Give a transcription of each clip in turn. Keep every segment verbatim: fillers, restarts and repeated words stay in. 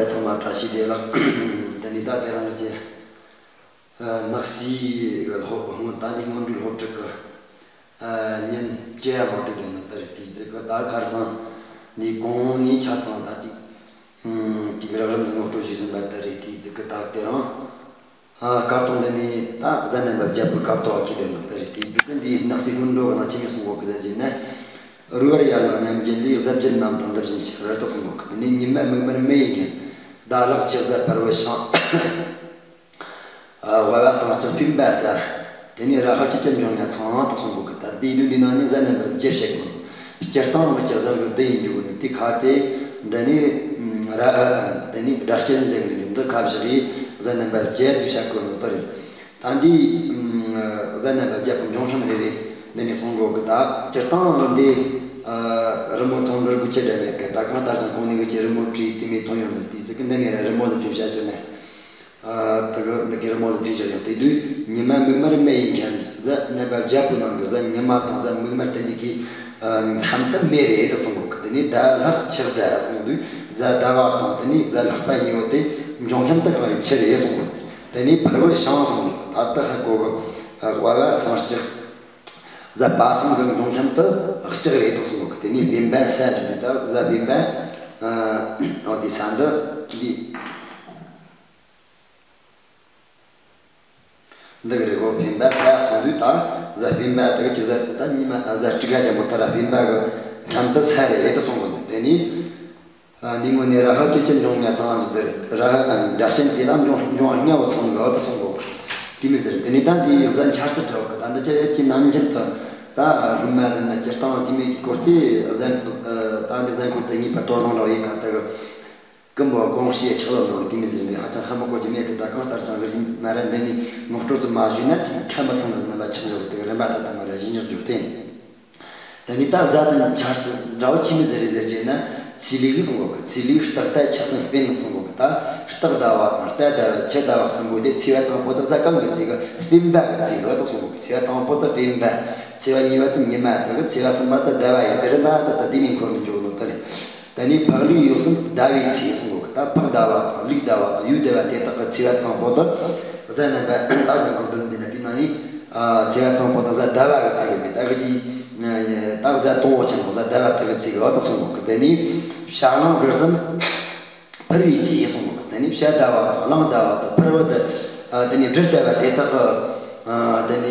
ཚང་མ་བཀྲ་ཤིས་བདེ་ལེགས། འདི་ནི་ད་དེ་རིང་གི་ཨ་ནག་སེའི་སློབ་སྔོན། ད་ནི་སྔོན་འགྲོའི་སློབ་ཕྲུག་གི་ཨ་ཉིན་བཅུ་ཡ་མ་དེ་དོན་ནི་དེ་རེད། དེའི་ཚིག་གི་ད་ཁར་སང་ནི་གོང་ནས་ཆ་ཚང་ད་ཅིག་ཨ་ཅིག་རགས་རིམ་གྱི་ངོ་སྤྲོད་ཞུས་ཟིན་པ་དེ་རེད། དེའི་ཚིག་གི་ད་དེ་རིང་ཨ་སྐབས་ཐོག་འདི་ནས་ད་གཟའ་ནད་པ་བརྒྱད་པོའི་སྐབས་ཐོག་ཁྱེད་དོན་ནི་དེ་རེད། དེའི་ཚིག་གི་འདིའི་ནག་སེའི་སྔོན་འགྲོ་གི་ནང་ཆེན་མོ་གསུང་གོ་གི་ཟེར་གྱི་ནི། རོལ་བར་ཡར་ལངས་ཉམས་བརྒྱད་ལས། གཟའ་བརྒྱད་རྣམས་དང་འདི་བཞིན་གཤེགས། རེད་དོ་གསུང་གོ་གི། དེ་ནས་ཉི་མ་མིག་དམར་མེ་ཡིས་བརྒྱན། ཟླ་ལྷག་ཕྱེད་གཟའ་ཕུར་བུ་བྱིན། ཨ་དབལ་བ་ཟངས་ལྕགས་སྤེན་པ་གསལ། དེ་ནས་ར་ཧ་ཅི་ཅན་འབྱུང་གནས་ཚངས་དང་གསུང་གོ་གི། ད་དེའི་ལུགས་འདི་ནང་ནས་གཟའ་ནད་པ་བརྒྱད་བཤད་གོ་ནོ། སྤྱིར་བཏང་གི་ལྕགས་གཟའ་གི་བདུན་ཡིན་རྒྱུ་གི་ནི་དེ་ཁ་དེ། འདི་ནི་ར་ཧ་དང་དེ་ནས་སྒྲ་གཅན་ཟེར་གི་འདུག། འདི་ཁ་བཞག་གིས་གཟའ་ནད་པ་བརྒྱད་ཟིག་བཤད་གོ་ནོ་དེ་རེད། ད་འདི་ཨ་གཟའ་ནད་པ་བརྒྱད་པོ་འབྱུང་ཁམས་རེ་རེ་འདི་ནས་གསུང་གོ་གི། ད་སྤྱིར་བཏང་འདི་ཨ་རི་མོ་མཐོང་འདོད་དགུ་ཆེ་འདྲ་མེད་གི། ད་གང་ལྟར་ཀྱང་གོང་ནས་གི་ཅི་རི་མོ་བྲིས་དེ་མོ་མཐོང་ཡོང་ནི། དེ་ཚིག་གི་འདི་ནས་ར་རི་མོ་ཟིག་བྲིས་བྱ་ཕྱིར་ནས། ཨ་དེ་གི་འདི་གི་རི་མོ་ཟིག་བྲིས་བྱ་ཡོང་། དེ་དུས་ཉི་མ་མིག་དམར་མེ་ཡིས་བརྒྱན། གཟའ་ནད་པ་བརྒྱད་པོའི་ནང་གི་གཟའ་ཉི་མ་དང་གཟའ་མིག་དམར་དེ་གཉིས་ཀྱི་ཨ་ཁམས་དེ་མེ་རེད་དེ་གསུང་གོ་གི། དེ་ནས་ཟླ་ལྷག་ཕྱེད་གཟའ་གསུང་དུས་གཟའ་ཟླ་བ་དང་དེ་ནས་གཟའ་ལྷག་པ་གཉིས་པོ་དེ་འབྱུང་ཁམས་དེ་གང་ཡིན་ཕྱེད་རེད་གསུང་གོ། དེ་ནས་ཕུར་བུ་བྱིན་གསུང་གོ། ད་ལྟ་ཧ་གོ་གི། ཨ་དབལ་བ་ཟངས་ལྕགས། གཟའ་པ་སངས་གི་འབྱུང་ཁམས་དེ་ལྕགས་རེད་དེ་གསུང་གོ་གི། དེ་ནས་སྤེན་པ་གསལ་དུས་ད་གཟའ་སྤེན་པ་ཨ་འོ་དེ་ས་འདི་འདི། འདི་གི་རེད་གོ། སྤེན་པ་གསལ་གསུང་དུས་ད་གཟའ་སྤེན་པ་དེ་གི་ཅིག་གཟའ་ད་ཉི་མ་གཟའ་དྲུག་ག་ཅན་པོ་དེ་ར་སྤེན་པ་གི་ཁམས་དེ་གསལ་རེད་དེ་གསུང་གོ་ནི། དེ་ནས་ཨ་ནི་མོ་ནས་ར་ཧ་ཅི་ཅན་འབྱུང་གནས་ཚངས་ཟེར་དེ་རེད། ར་ཧ་ཨ་སྒྲ་གཅན་དེ་ལ་འབྱུང་འབྱུང་བ་ལྔ་བོ་ཚང་གི་དེ་གསུང་གོ། དེ་མི་ཟེར། དེ་ནས་ད་འདི་ཡི་གཟའ་འཆར་ཚུལ་འདྲ་བོ་གི། ད་འདི་ཅི་ཡོད་ཀྱི་ནམ་རྒྱུན་དུ་ད་རུམ་མ་ཟེར་ན་སྤྱིར་བཏང་དེ་མོ་གི་སྐོར་དེ་གཟའ་ཨ་ད་འདི་གཟའ་འཁོར་དེ་ངེས་པར་དོ་སྣང་འདྲ་བོ་ཡེད་ག་དེ་གི། ཀུན་པོ་དགོངས་བཞེད་ཆགས་ལ་ནོར་དེ་མི་ཟེར་ནས་ཧ་ཅང་ཧ་མ་གོ་རྒྱུ་མེད་གི། ད་གང་ལྟར་ཀྱང་རིག་གཞུང་མ་ར་འདི་ནས་ངོ་སྤྲོད་ཙམ་མ་ཞུས་ན་ཅིག་ཁ་མི་ཚང་ཟེར་ན་མ་ཆགས་འཇོག་དེ་རིམ་པ་ད་ད་མ་ར་གཞི་ཉག་འཇོག་སྟེ། ད་ནི་ད་གཟའ་དང་འཆར་ཚུལ་འདྲ་བོ་ཆི་མོ་ཟིག་རེད་ཟེར་རྒྱུ་ན། ཚེས་ལུག་གསུང་གོ་གི། ཚེས་ལུག་རྟགས་ཟླ་ཆུ་སྲིན་སྤེན་གསུང་གོ་གི། ད་རྟགས་ཟླ་བ་དང་རྟ་ཟླ་བ་ཆུ་ཟླ་བ་གསུམ་པོ་དེ་ཚེས་པ་དང་པོ་དེ་གཟའ་གང་གི་ཚེས་གི། སྤེན་པ་གི་ཚེས་གི་དེ་གསུང་གོ་གི། ཚེས་པ་དང་པོ་དེ་སྤེན་པ། ཚེས་པ་གཉིས་པ་དེ་ཉི་མ་དེ་གི། ཚེས་པ་གསུམ་པ་དེ་ཟླ་བ་ཡིན་གི། རིམ་པ་དེ་ད་དེ་མིན་འཁོར་མི་འཇོག་ནོ་དེ་རེད། ད་ནི་ཕག་ལུག་ཡོས་གསུམ་ཟླ་བའི་ཚེས་གསུང་གོ་གི། ད་ཕག་ཟླ་བ་དང་ལུག་ཟླ་བ་དང་ཡོས་ཟླ་བ་དེ་དག་གི་ཚེས་པ་དང་པོ་དེ་གཟའ་ནད་པ་ད་གཟའ་འཁོར་བདུན་འཛིན་ན་དེ་ནང་ནས་ཨ་ཚེས་པ་དང་པོ་དེ་གཟའ་ཟླ་བ་གི་ཚེས་ཡོད་གི། ད་གི་ཅི་ད་གཟའ་དང་པོ་ཆེན་པོ་གཟའ་ཟླ་བ་དེ་གི་ཚེས་གི་དེ་གསུང་གོ་གི། ད་ནི་བྱ་གླང་གི་གསུམ་ཕུར་བུའི་ཚེས་གསུང་གོ་གི། ད་ནི་བྱ་ཟླ་བ་དང་གླང་ཟླ་བ་དང་ཕུར་བུ་དེ་ཨ་ད་ནི་སྦྲུལ་ཟླ་བ་དེ་དག་གི། ཨ་དེ་ནས་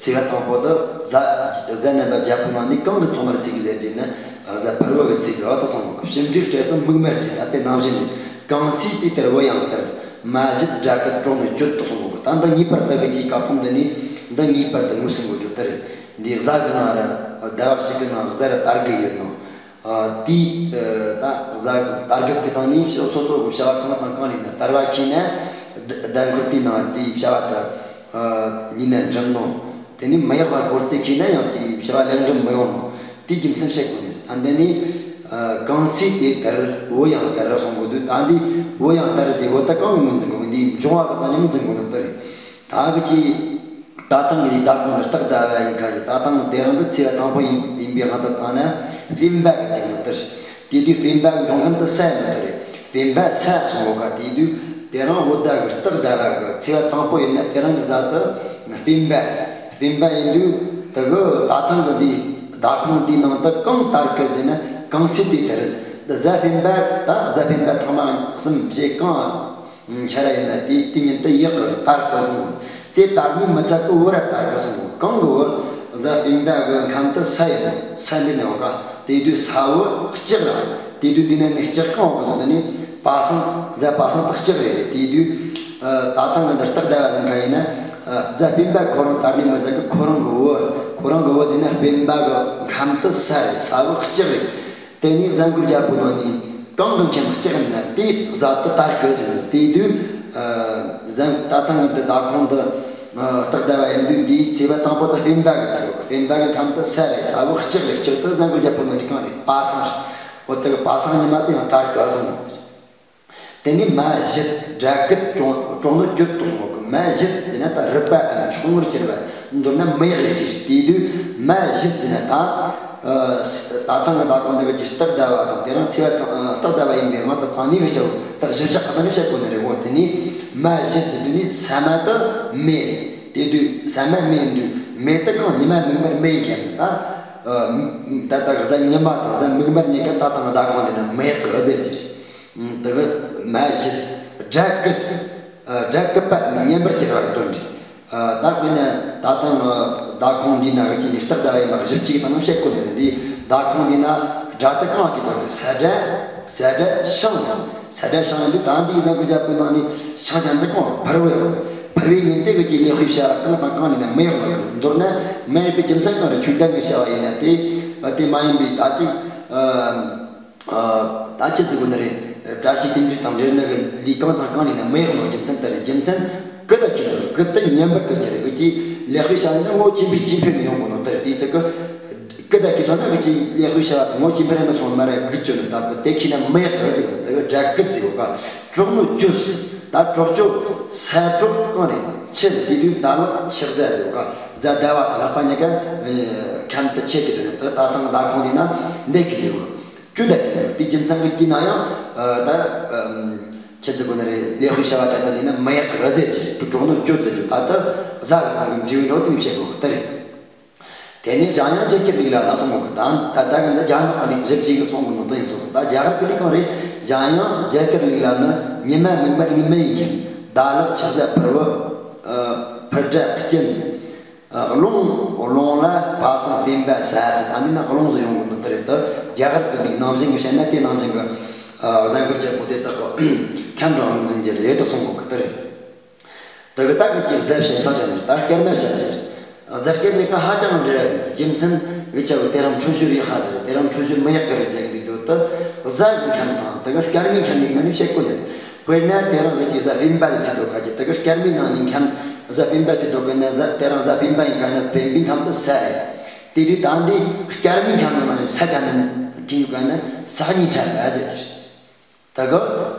ཚེས་པ་དང་པོ་དེ་གཟའ་གཟའ་ནད་པ་བརྒྱད་པོ་ནང་ནས་གང་གི་ཐོག་མར་ཚེས་གི་ཟེར་གྱི་ན། གཟའ་ཕུར་བུ་གི་ཚེས་གི་དེ་གསུང་གོ། ཕྱི་འབྲེལ་སྤྲད་ས་མིག་དམར་ཚེས། ད་དེ་ནང་བཞིན་དུ་གང་ཚེས་དེ་ལྟར་བུ་ཡང་དར། མ་བཞད་སྦྲ་གི་གྲོགས་ནི་གྱུར་དེ་གསུང་གོ། ད་འདི་ངེས་པར་དུ་གི་ཅིག་སྐབས་ཐོག་འདི་ནས་འདི་ངེས་པར་དུ་ངོས་ཟིན་དགོས་རྒྱུ་དེ་རེད། འདི་གཟའ་གི་ནང་ར་ཟླ་བ་གཅིག་གི་ནང་གཟའ་ར་དར་གི་ཡོད་ནོ། ཨ་དེའི་ཨ་ད་གཟའ་དར་གི་གི་སྟེང་ནས་སོ་སོ་གི་བྱ་བ་གང་དང་གང་ལས་ན་དར་བ་ཁྱེར་ན། ཟླ་འཁོར་དེའི་ནང་དེའི་བྱ་བ་དེ་ཨ་ལས་ན་འགྲུབ་ནོ། དེ་ནས་མི་ཡག་པ་སྐོར་དེ་ཁྱེར་ན་ཡང་ཅིག་བྱ་བ་ལེགས་འགྲུབ་མི་ཡོང་ནོ། དེའི་རྒྱུ་མཚན་བཤད་དགོས་ནི། ད་འདི་ནི་ཨ་གང་ཚེས་དེ་དར་བུ་ཡང་དར་གསུང་གོ་དུས། ད་འདི་བུ་ཡང་དར་ཟེར་བོ་ད་གང་གི་ངོས་འཛིན་དགོས། འདིའི་འབྱུང་བ་གི་སྟེང་ནས་ངོས་འཛིན་དགོས་ནི་དེ་རེད། ད་གི་ཅི། ད་ཐེངས་ཀྱི་ཟླ་གོང་དུ་རྟགས་ཟླ་བ་ཡིན་ཁ་ཅིག། ད་ཐེངས་དེ་རིང་འདི་ཚེས་པ་དང་པོ་ཡིན་ཡིན་པའི་དབང་དུ་བཏང་ན་སྤེན་པ་གི་ཚེས་ནི་དེ་རེད། དེ་དུས་སྤེན་པ་གི་འབྱུང་ཁམས་དེ་གཟའ་ནི་དེ་རེད། སྤེན་པ་གཟའ་གསུང་གོ་ག། དེ་དུས་དེ་རིང་བོད་ཟླ་གི་རྟགས་ཟླ་བ་གི་ཚེས་པ་དང་པོ་ཡིན་ན་དེ་རིང་གི་གཟའ་དེ་སྤེན་པ་རེད། སྤེན་པ་ཡིན་དུས་དེ་གི་ད་ཐེངས་གི་འདི་ཟླ་གོང་འདིའི་ནང་དུ་གང་དར་གི་ཟེར་ན་གང་ཚེས་དེ་དར་རེད། འདི་གཟའ་སྤེན་པ། ད་གཟའ་སྤེན་པ་ཐེངས་མ་གསུམ་བཞི་གང་འཆར་ཡིན་ན་དེ་དེ་ཉིན་དུ་ཡག་གི་དར་གི་གསུང་གོ། དེ་དར་ནས་མི་ཚད་གི་བུ་ར་དར་གི་གསུང་གོ། གང་གི་བུ། གཟའ་སྤེན་པ་གི་ཁམས་དེ་གཟའ་ཡིན་ནོ། གཟའ་འདི་ནས་འོ་ག། དེ་དུས་གཟའ་བོ་ལྕགས་ར། དེ་དུས་འདི་ནས་ནི་ལྕགས་གང་འོ་གི་ཟེར་ནས་པ་སངས། གཟའ་པ་སངས་དེ་ལྕགས་རེད། དེ་དུས་ཨ་ད་ཐེངས་འདི་རྟགས་ཟླ་བ་ཟིན་ཁ་ཡིན་ན། ཨ་གཟའ་སྤེན་པ་ཁོ་རང་དར་ནས་མི་ཚད་གི་ཁོ་རང་གི་བུ། ཁོ་རང་གི་བུ་ཟེར་ན་སྤེན་པ་གི་ཁམས་དེ་གཟའ་རེད། གཟའ་བོ་ལྕགས་རེད། དེ་ནས་གཟའ་འཁོར་བརྒྱད་པོ་ནང་ནས་གང་གི་ཁམས་ལྕགས་ཡིན་ན་དེ་གཟའ་དེ་དར་གི་ཟེར་ནས། དེ་དུས་ཨ་གཟའ་ད་ཐེངས་འདི་ཟླ་གོང་དུ་ཨ་རྟགས་ཟླ་བ་ཡིན་དུས་འདིའི་ཚེས་པ་དང་པོ་དེ་སྤེན་པ་གི་ཚེས་ཡོད། སྤེན་པ་གི་ཁམས་དེ་གཟའ་རེད། གཟའ་བོ་ལྕགས་རེད། ལྕགས་དེ་གཟའ་འཁོར་བརྒྱད་པོ་ནང་ནས་གང་རེད། པ་སངས་རེད། འོ་དེ་གི་པ་སངས་ཉི་མ་དེ་ཡང་དར་གི་ཟེར་ནས། དེ་ནས་མ་བཞད་སྦྲ་གི་གྲོགས་གྲོགས་ནི་གྱུར་དེ་གསུང་གོ་གི། མ་བཞད་ཟེར་ན་ད་རུས་པའམ་མཆོང་ངར་གྱུར་པ། མདོར་ན་མི་ཡག་རེད་ཅེས། དེ་དུས་མ་བཞི་ཟེར་ན་ད། ཨ་ད་ཐེངས་ཀྱི་ཟླ་ཁང་འདི་གི་སྟག་ཟླ་བ་དང་དེ་རིང་ཚེས་པ་དང་སྟག་ཟླ་བ་ཡིན་པའི་དབང་དུ་བཏང་ནས་གི་ཆར་སྟག་བཞི་ཆགས་ཁ་ནས་བཤད་དགོས་ནི་རེད་གོ། དེ་ནས་མ་བཞི་ཟེར་དུས་ནི་ས་མ་དུ་མེ། དེ་དུས་ས་མ་མེ་འདུས་མེ་དུ་གང་ཉི་མ་མིག་དམར་མེ་ཡིན་མཁན་དུ་ད། ད་ལྟ་གཟའ་ཉི་མ་དང་གཟའ་མིག་དམར་གཉིས་ཀ་ད་ཐེངས་ཟླ་ཁང་འདི་ན་མི་ཡག་གི་ཟེར་གྱི་རེད། དེ་གི་མ་བཞི། སྒྲ་ཀུ་སྒྲ་ཀུ་པ་ནི་བསྙེན་པར་གྱུར་པ་གི་དོན་རེད། ད་དཔེར་ན་ད་ཐེངས་ཟླ་ཁང་འདི་ན་གི་ཅི་ནི་སྟག་ཟླ་བ་ཡིན་པ་བཞི་གཅིག་དང་ནམ་བཤད་དགོས་ནི་འདི། ཟླ་ཁང་འདི་ན་སྒྲ་དུ་གང་གི་དོན་གི་ས་སྒྲ། ས་སྒྲ་ཤང་། ས་སྒྲ་ཤང་འདི་ད་འདི་གི་གཟའ་འཁོར་རྒྱལ་པོའི་ནང་ནས་ཤང་ཅན་ཚ་གང་ཕར་བས། ཕར་བས་ཉིན་དེ་གི་ཅི་ལེགས་པའི་བྱ་བ་གང་དང་གང་ནས་ན་མི་ཡག་ལ་གི། མདོར་ན་མི་ཡག་པའི་རྒྱུ་མཚན་གང་རེད། ཆོས་ལྡན་གི་བྱ་བ་ཡིན་ན་དེ་དེ་མ་ཡིན་པའི་ད་ཅིག་ད་ཅི་ཟེར་དགོས་ནི་རེད། བཀྲ་ཤིས་རྟེན་འབྲེལ་དང་འབྲེལ་ནི་གི་ལས་གང་དང་གང་ནས་ན་མི་ཡག་ནོ་རྒྱུ་མཚན་དེ་རེད། རྒྱུ་མཚན་ཀུ་ད་ཁྱི་ནི་ཀུ་ད་བསྙེན་པར་གི་ཆེ་རེད། གི་ཅི་ལེགས་པའི་བྱ་བ་ནི་ངོ་ཅི་འཕེལ་ཅི་འཕེལ་ནས་ཡོང་གོ་ནོ་དེ་རེད། དེ་ཚིག་གི་ཀུ་ད་ཁྱི་སོང་ན་གི་ཅི་ལེགས་པའི་བྱ་བ་ངོ་ཅི་འཕེལ་ནས་སོང་མ་རེད། གི་ཅོ་ནི་ད་གི་དེ་ཁྱི་ན་མི་ཡག་གི་ཟེར་གི་ད་གི་སྒྲ་ཀུ་ཟེར་གོ་ག་གྲོགས་ནོ་ཅོ་ཟེར། ད་གྲོགས་ཅོ་ས་གྲོགས་གང་རེད། ཆེ་དེ་དུས་ད་ལག་ཆེ་ཟ་ཟེར་གོ་ག་གཟའ་ཟླ་བ་དང་ལྷག་པ་གཉིས་ཀ་ཁམས་དུ་ཆེ་གི་དེ་ནི་ད་ད་ཐེངས་ཟླ་ཁང་འདི་ན་འདེགས་གི་ཡོད། ཅུ་ད་དེ་ནི་དེ་རྒྱུ་མཚན་གི་དེ་ན་ཡང་ད་ཆེ་ཟེར་གོ་ནི་རེད། ལེགས་པའི་བྱ་བ་ད་ད་ལས་ན་མི་ཡག་གི་ཟེར་གྱི་དུ་གྲོགས་ནོ་ཅོ་ཟེར་གྱི་ད་ད་གཟའ་གི་ནང་གི་འབྲས་བུའི་འགྲོ་དེ་མི་བྱེད་དགོས་གི་ད་རེད། དེ་ནས་གཞན་ཡང་རྒྱ་གར་ལུགས་ལ་ན་གསུང་གི་ད་ད་ད་གི་འདི་རྒྱ་ནག་གི་ལུགས་ཞིབ་ཅིག་གི་གསུང་གི་ནོ་དོན་ཡིན་གསུང་གི་ད་རྒྱ་གར་གི་ལུགས་གང་རེད། གཞན་ཡང་རྒྱ་གར་ལུགས་ལ་ནི་ཉི་མ་མིག་དམར་ནི་མི་ཡིན་མཁན། ཟླ་ལག་ཆགས་ཟ་ཕུར་བུ། ཕུར་སྒྲ་གཅན། རླུང་རླུང་ལ་བ་སང་བེམ་པ་ས་ཟེར་ད་ནི་ན་རླུང་ཟེར་ཡོང་གི་ནོ་དེ་རེད། ད་རྒྱ་གར་གི་ལུགས་ནང་བཞིན་གི་བཤད་ན་དེ་ནང་བཞིན་གི་གཟའ་འཁོར་རྒྱལ་པོ་དེ་དག་གི་ཁམས་རང་ལུགས་འཛིན་རྒྱུ་རེད་དུ་གསུང་གི་དེ་རེད། དེ་གི་ད་གི་ཅིག་ཟབ་ཞིང་ཚགས་ཅན་ནི་ད་སྐར་མ་བཤད་རྒྱུ་རེད། གཟའ་སྐར་གཉིས་ཀ་ཧ་ཅང་འབྲེལ་བ་ཡོད། རྒྱུ་མཚན་གི་ཆ་བོ་དེ་རིང་འཕྲོད་སྦྱོར་ཡག་ཧ་ཟེར། དེ་རིང་འཕྲོད་སྦྱོར་མི་ཡག་གི་རེད་ཟེར་གི་འདུག་རྒྱུ་ད་གཟའ་གི་ཁམས་དང་དེ་གི་སྐར་མའི་ཁམས་ནི་ནི་བཤད་དགོས་ནི། དཔེར་ན་དེ་རིང་གི་ཅིག་གཟའ་སྤེན་པ་ཟེར་དུས་ག་ཅིག་དེ་གི་སྐར་མའི་ནང་ནས་ཁམས་གཟའ་སྤེན་པ་ཟེར་དུས་ག་ན་གཟའ་དེ་རིང་གཟའ་སྤེན་པ་ཡིན་ག་ན་སྤེན་པའི་ཁམས་དེ་ས་རེད། དེ་དུས་ད་འདི་སྐར་མའི་ཁམས་ནང་ནས་ས་ཆ་ནས་གི་ཡོད་ག་ན་ས་གཉིས་འཕྲད་པ་ཟེར་གྱི་རེད། ད་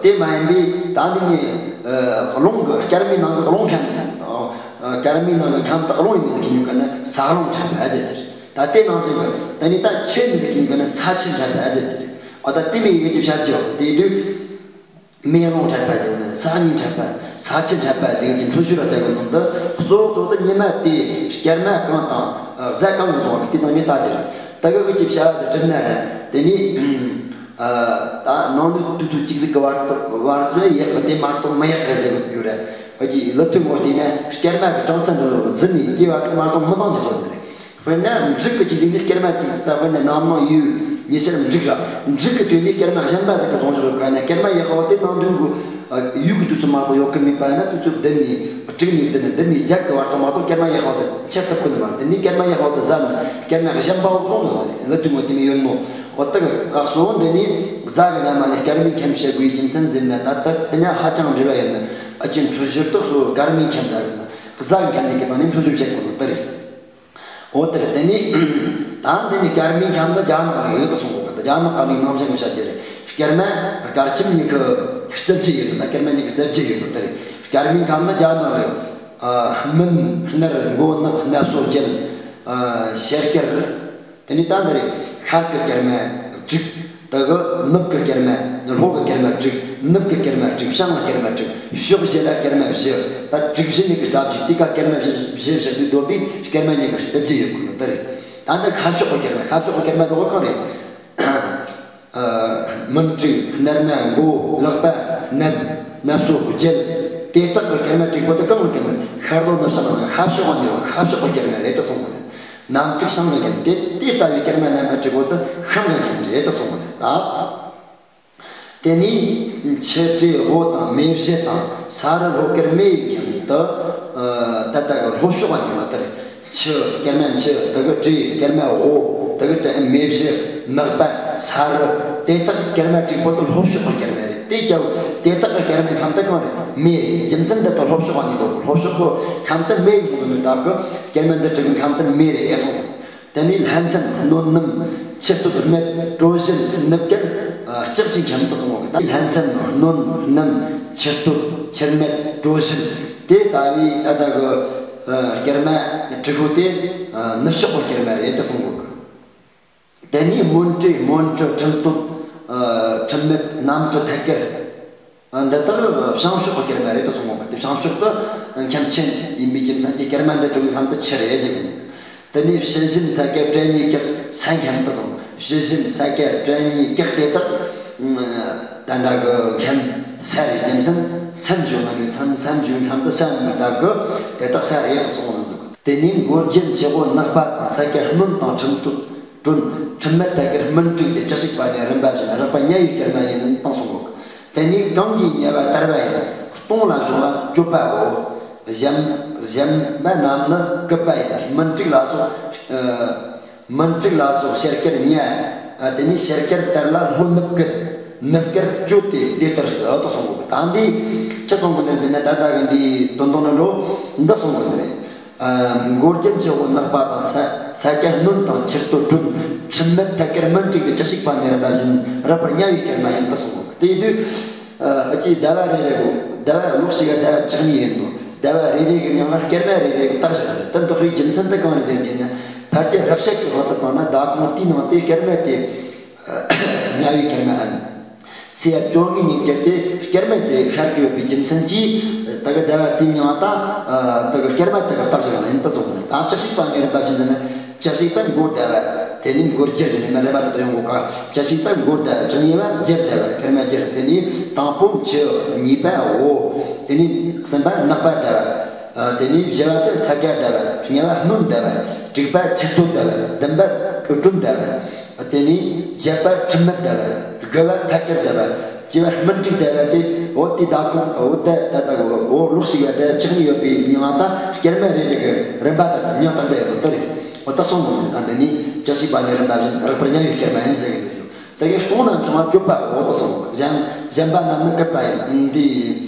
གི་དེ་མ་ཡིན་པའི་ད་འདི་ནི་རླུང་གི་སྐར་མའི་ནང་གི་རླུང་ཁམས། སྐར་མའི་ནང་གི་ཁམས་དག་རླུང་ཡིན་ཟེར་གྱི་ཡོད་ག་ན་ས་རླུང་འཕྲད་པ་ཟེར་གྱི་རེད། ད་དེ་ནང་ཚན་གི་ད་ནི་ད་ཆུ་ཡིན་ཟེར་གྱི་ཡོད་ག་ན་ས་ཆུ་འཕྲད་པ་ཟེར་གྱི་རེད། འོ་ད་དེ་མི་ཡི་གི་ཅིག་བྱ་རྒྱུ་དེ་དུས་མེ་རླུང་འཕྲད་པ་ཟེར་གྱི་ཡོད་ག་ན་ས་གཉིས་འཕྲད་པ་ས་ཆུ་འཕྲད་པ་ཟེར་གྱི་འཕྲོད་སྦྱོར་ལ་བལྟ་གི་ནོ་འདི་གཙོ་བོ་གཙོ་བོ་དེ་ཉི་མ་དེ་སྐར་མ་གང་དང་གཟའ་གང་གི་བཟུང་བ་གི་དེ་དང་ནི་ལྟ་རྒྱུ་རེད། ད་གི་གི་ཅིག་བྱ་བ་དེ་བསྒྲུབ་ན་ར་དེ་ནི། ད་ནང་ནས་དུས་ཚོད་གཅིག་ཟིག་གི་བར་དུ་བར་ཚོད་ཡག་གི་དེ་མ་གཏོགས་མི་ཡག་གི་ཟེར་གི་ཡོད་རེད། ཨ་ཅེ་ལུ་ཐུ་ངོ་བལྟས་ན་སྐར་མ་གི་གྲངས་ཚད་འདི་ཟིན་ནས་དེ་བར་དུ་མ་གཏོགས་མི་འདང་གི་བཟོ་ནི་རེད། དཔེར་ན་འབྲུག་གི་གཅིག་ཟིག་ནི་སྐར་མ་གཅིག་ད་དཔེར་ན་ནམ་ལངས་ཡོས་ཉི་ཤར་འབྲུག་ར་འབྲུག་གི་དུས་ནས་སྐར་མ་གཞན་པ་ཟིག་གི་གཏོང་ཆོག་ག་ན་སྐར་མ་ཡག་པོ་དེ་ནང་དུས་གི་ཡོས་གི་དུས་ཚོད་མ་གཏོགས་ཡོད་གི་མེད་པ་ཡིན་ན་དུས་ཚོད་བདུན་ནས་དྲུག་ནས་བདུན་ནས་བདུན་ནས་བརྒྱད་གི་བར་དུ་མ་གཏོགས་སྐར་མ་ཡག་པོ་དེ་འཆར་ཐུབ་གི་མ་རེད། དེ་ནས་སྐར་མ་ཡག་པོ་དེ་ཟད་ནས་སྐར་མ་གཞན་པ་བོ་བཙོང་ནི་རེད། ལུ་ཐུ་ངོ་དེ་མི་ཡོད་མོ། འོ་ད་གི་ཨ་གཙོ་བོ་འདི་ནི་གཟའ་གི་ནང་མ་ནས་སྐར་མའི་ཁམས་བཤད་དགོས་ཡི་རྒྱུ་མཚན་ཟེར་ན་ད་ལྟ་དེ་ཉ་ཧ་ཅང་འབྲེལ་བ་ཡོད་ནི། ཨ་ཅེ་འཕྲོད་སྦྱོར་དག་སོ་སྐར་མའི་ཁམས་ད་གི་ན་གཟའ་གི་ཁམས་ནས་གི་ནང་ནས་འཕྲོད་སྦྱོར་བཤད་དགོས་ནོ་དེ་རེད། འོ་དེ་རེད། དེ་ནི་ད་འདི་ནི་སྐར་མའི་ཁམས་ད་རྒྱ་ནག་ལ་ཡོད་དུ་སོང་གོ་གི་ད་རྒྱ་ནག་ག་ནས་ནང་བཞིན་གི་བཤད་རྒྱུ་རེད། སྐར་མ་སྐར་ཁྱིམ་གཉིས་ཀི་རྩིབས་རྒྱུ་ཡོད་ནི་ད་སྐར་མ་གཉིས་ཀི་རྩིབས་རྒྱུ་ཡོད་ནི་དེ་རེད། སྐར་མའི་ཁམས་ད་རྒྱ་ནག་ལ་ཡོད། ཨ་སྨིན་སྣར་མགོ་ནག་སྣ་སོ་རྒྱལ། ཨ་ཤར་སྐར། དེ་ནས་ད་འདི་རེད། ཤར་གི་སྐར་མ་དྲུག་དེ་གི་ནུབ་གི་སྐར་མ་ལྷོ་གི་སྐར་མ་དྲུག་ནུབ་གི་སྐར་མ་དྲུག་བྱང་གི་སྐར་མ་དྲུག་ཕྱོགས་བཞི་ལ་སྐར་མ་བཞི། ད་དྲུག་བཞི་ནི་གི་རྩ་བཅུ་དེ་ཀ་སྐར་མ་བཞི་བཞི་བཞི་དུས་བསྡོམས་པས་སྐར་མ་གཉིས་ཀི་རྩིབས་རྒྱུ་ཡོད་གི་ནོ་དེ་རེད། ད་འདི་ཤར་ཕྱོགས་གི་སྐར་མ་ཤར་ཕྱོགས་གི་སྐར་མ་དེ་གི་གང་རེད། ཨ་སྨིན་དྲུག་སྣར་མ་མགོ་ལག་པ་ནབ་ནབ་སོ་རྒྱལ། དེ་དག་གི་སྐར་མ་དྲུག་པོ་དེ་གང་གི་སྐར་མ་ཤར་ལྷོ་ནུབ་བྱང་ནང་ཤར་ཕྱོགས་ནས་ཤར་ཕྱོགས་གི་སྐར་མ་རེད་དུ་གསུངས་པ་རེད། ནམ་དྲུག་བྱང་གི་སྐར་མ་དེ་དེ་ལྟ་བུའི་སྐར་མ་རྣམ་པ་དྲུག་པོ་དེ་ཤར་གི་སྐར་མ་རེད་དུ་གསུངས་པ་རེད་ད། དེ་ནས་ཆུ་བྲོས་དབོ་དང་མེ་བཞི་དང་ས་རུ་ལྷོ་སྐར་མེ་ཡི་སྐར་དུ། ད་ལྟ་གི་ལྷོ་ཕྱོགས་ནས་མ་དེ་རེད། ཆུ་སྐར་མ་ཆུ་དེ་གི་བྲོས་སྐར་མ་དབོ་དེ་གི་བྲོས་མེ་བཞི་ནག་པ་ས་རུ་དེ་དག་སྐར་མ་དྲུག་པོ་དེ་ལྷོ་ཕྱོགས་ཀྱི་སྐར་མ་རེད། དེ་ཀྱང་དེ་དག་གི་སྐར་མའི་ཁམས་དེ་གང་རེད། མེ་རེད། རྒྱུ་མཚན་འདི་དག་ལྷོ་ཕྱོགས་ནས་འདུག་ལྷོ་ཕྱོགས་ཀྱི་ཁམས་དེ་མེ་ཡིན་གསུངས་པའི་སྟབས་ཀྱིས་སྐར་མ་འདི་དྲུག་གི་ཁམས་དེ་མེ་རེད་གསུངས། དེ་ནས་ལྷ་མཚན་སྣོད་སྣུམ་ཆུ་སྟོད་སྨད་གྲོ་བཞིན་ནུབ་སྐར་ལྕགས་ཀྱི་ཁམས་དེ་གསུངས་པ་གི་ད་ལྷ་མཚན་སྣོད་སྣུམ་ཆུ་སྟོད་ཆུ་སྨད་གྲོ་བཞིན་དེ་ལྟ་བུའི་ད་ལྟ་གི་སྐར་མ་དྲུག་པོ་དེ་ནུབ་ཕྱོགས་ཀྱི་སྐར་མ་རེད་དུ་གསུང་གོ་གི། དེ་ནས་མོན་གྲུ། མོན་གྲུ། གྲུབ་ཐོབ། ཁྲིམས་མེད། གནམ་གྲུ། ཐད་ཀར། འདི་དག་བྱང་ཕྱོགས་ཀྱི་སྐར་མ་རེད་དུ་གསུང་གོ་གི། དེ་བྱང་ཕྱོགས་དུ་མཁན་ཆེན་ཡིན་པའི་རྒྱུ་མཚན་གྱིས་སྐར་མ་འདི་དྲུག་མཁན་དུ་ཆི་རེད་ཟེར་གི་ནི། དེ་ནས་ཕྱི་བཞིན་ས་དཀར་བྲན་གཉིས་སྐེག་ས་མཁན་དུ་གསུང་། ཕྱི་བཞིན་ས་དཀར་བྲན་གཉིས་སྐེག་དེ་དག་ད་ལྟ་གི་མཁན་ས་རེད། རྒྱུ་མཚན་མཚམས་སྦྱོར་ན་ནི་མཚམས་མཚམས་སྦྱོར་མཁན་དུ་ས་མི་དག་གི། དེ་དག་ས་རེད་དུ་གསུང་ནི་ཟིག་དེ་ནས་མགོ་རྒྱན་ཆེ་བོ་ནག་པ་དང་ས་དཀར་སྣོད་དང་ཁྲིམས་ཐོབ་དྲོན། ཁྲིམས་མེད་ཐད་ཀར་སྨིན་དྲུག་སྟེ་བཅུ་གཅིག་པ་ནས་རིམ་པ་བཞིན་རགས་པ་ཉ་ཡི་སྐར་མ་ཡིན་དང་གསུང་གོ། དེ་ནས་གང་གིས་ཉེ་བ་དར་བ་ཡིན། སྟོང་ལ་བྱུང་བ་གཅོད་པའོ། གཞན་གཞན་པ་རྣམས་ནི་སྐུད་པ་ཡིན། སྨིན་དྲུག་ལ་སོགས། སྨིན་དྲུག་ལ་སོགས་ཕྱེད་སྐར་ཉ། དེ་ནས་ཕྱེད་སྐར་དར་ལ་ལྷོ་ནུབ་སྐུད། ནུབ་སྐར་གཅོད་དེ་དེ་ལྟར་སུ་དུ་གསུང་གོ། ད་འདི་ཅི་གསུང་གོ་ནི་ཟེར་ན། ད་ལྟ་གི་འདིའི་དོན་དག་ནི་འགྲོ་འདི་གསུང་གོ་ནི་རེད། མགོ་རྒྱན་ཆེ་བོ་ནག་པ་དང་ས་ས་དཀར་སྣོད་དང་ཁྲིམས་ཐོབ་དྲོན། ཁྲིམས་མེད་ཐད་ཀར་སྨིན་དྲུག་སྟེ་བཅུ་གཅིག་པ་ནས་རིམ་པ་བཞིན་རགས་པ་ཉ་ཡི་སྐར་མ་ཡིན་དུ་གསུང་གོ། དེ་ཡིན་དུས་ཨ་ཅེ་ཟླ་བ་རེ་རེ་གོ། ཟླ་བ་ལོགས་ཤིག་ག་ཟླ་བ་བཅུ་གཉིས་ཡིན་ནོ། ཟླ་བ་རེ་རེ་གི་མིང་ལ་སྐར་མ་རེ་རེ་གི་བཏགས་བཞག་རེད། དེ་འདོགས་པའི་རྒྱུ་མཚན་དེ་གང་རེད་ཟེར་གྱི་ན། ཕལ་ཆེར་རབ་བྱེད་ཀྱི་དབང་དུ་བཏང་ན་ཟླ་གོང་དེའི་ནང་དེ་སྐར་མ་དེ་ཉ་ཡི་སྐར་མ་ཨན། ཚེས་བཅོ་ལྔའི་ཉིན་སྐར་དེ་སྐར་མ་དེ་ཤར་གྱི་ཡོད་པའི་རྒྱུ་མཚན་གྱིས། ད་གི་ཟླ་བ་དེའི་མིང་ད་ད་གི་སྐར་མ་དེ་གི་བཏགས་བཞག་ན་ཡིན་དུ་གསུང་ནས། ད་བཅུ་གཅིག་པ་ནས་རིམ་པ་བཞིན་དུ་ནི། བཅུ་གཅིག་པ་མགོ་ཟླ་བ། དེ་ནས་མགོ་རྒྱལ་དེ་ནས་མ་རེད་པ་དེ་དུ་ཡོང་གོ་ག། བཅུ་གཅིག་པ་མགོ་ཟླ་བ། བཅུ་གཉིས་པ་རྒྱལ་ཟླ་བ། སྐར་མ་རྒྱལ། དེ་ནས་དང་པོ་བཅུ། གཉིས་པ་འོ། དེ་ནས་གསུམ་པ་ནག་པ་ཟླ་བ། དེ་ནས་བཞི་བ་དེ་ས་དཀར་ཟླ་བ། ལྔ་བ་སྣོད་ཟླ་བ། དྲུག་པ་ཁྲི་སྟོད་ཟླ་བ། བདུན་པ་དྲོ་སྒྲོན་ཟླ་བ། དེ་ནས་བརྒྱད་པ་ཁྲིམས་མེད་ཟླ་བ། དགུ་བ་ཐད་ཀར་ཟླ་བ། བཅུ་བ་སྨིན་དྲུག་ཟླ་བ་དེ། འོ་དེ་ཟླ་གོང་འོ་ད་ད་ད་འོ་ལོགས་ཤིག་ག་ཟླ་བ་བཅུ་གཉིས་ཡོད་པའི་མིང་ང་ད་སྐར་མ་རེ་རེ་གི་རིམ་པ་ལྟར་དུ་མིང་བཏགས་བསྡད་ཡོད་པ་དེ་རེད། འོ་ད་གསུང་གོ་ནི། ད་འདི་ནི་བཅུ་གཅིག་པ་ནས་རིམ་པ་བཞིན་རགས་པར་ཉ་ཡི་སྐར་མ་ཡིན་ཟེར་གི་འདུག་ཡོད། དེ་གའི་སྟོང་ན་བྱུང་བ་གཅོད་པ་འོ་དུ་གསུང་གོ། གཞན་གཞན་པ་རྣམས་ནི་སྐུད་པ་ཡིན། འདི་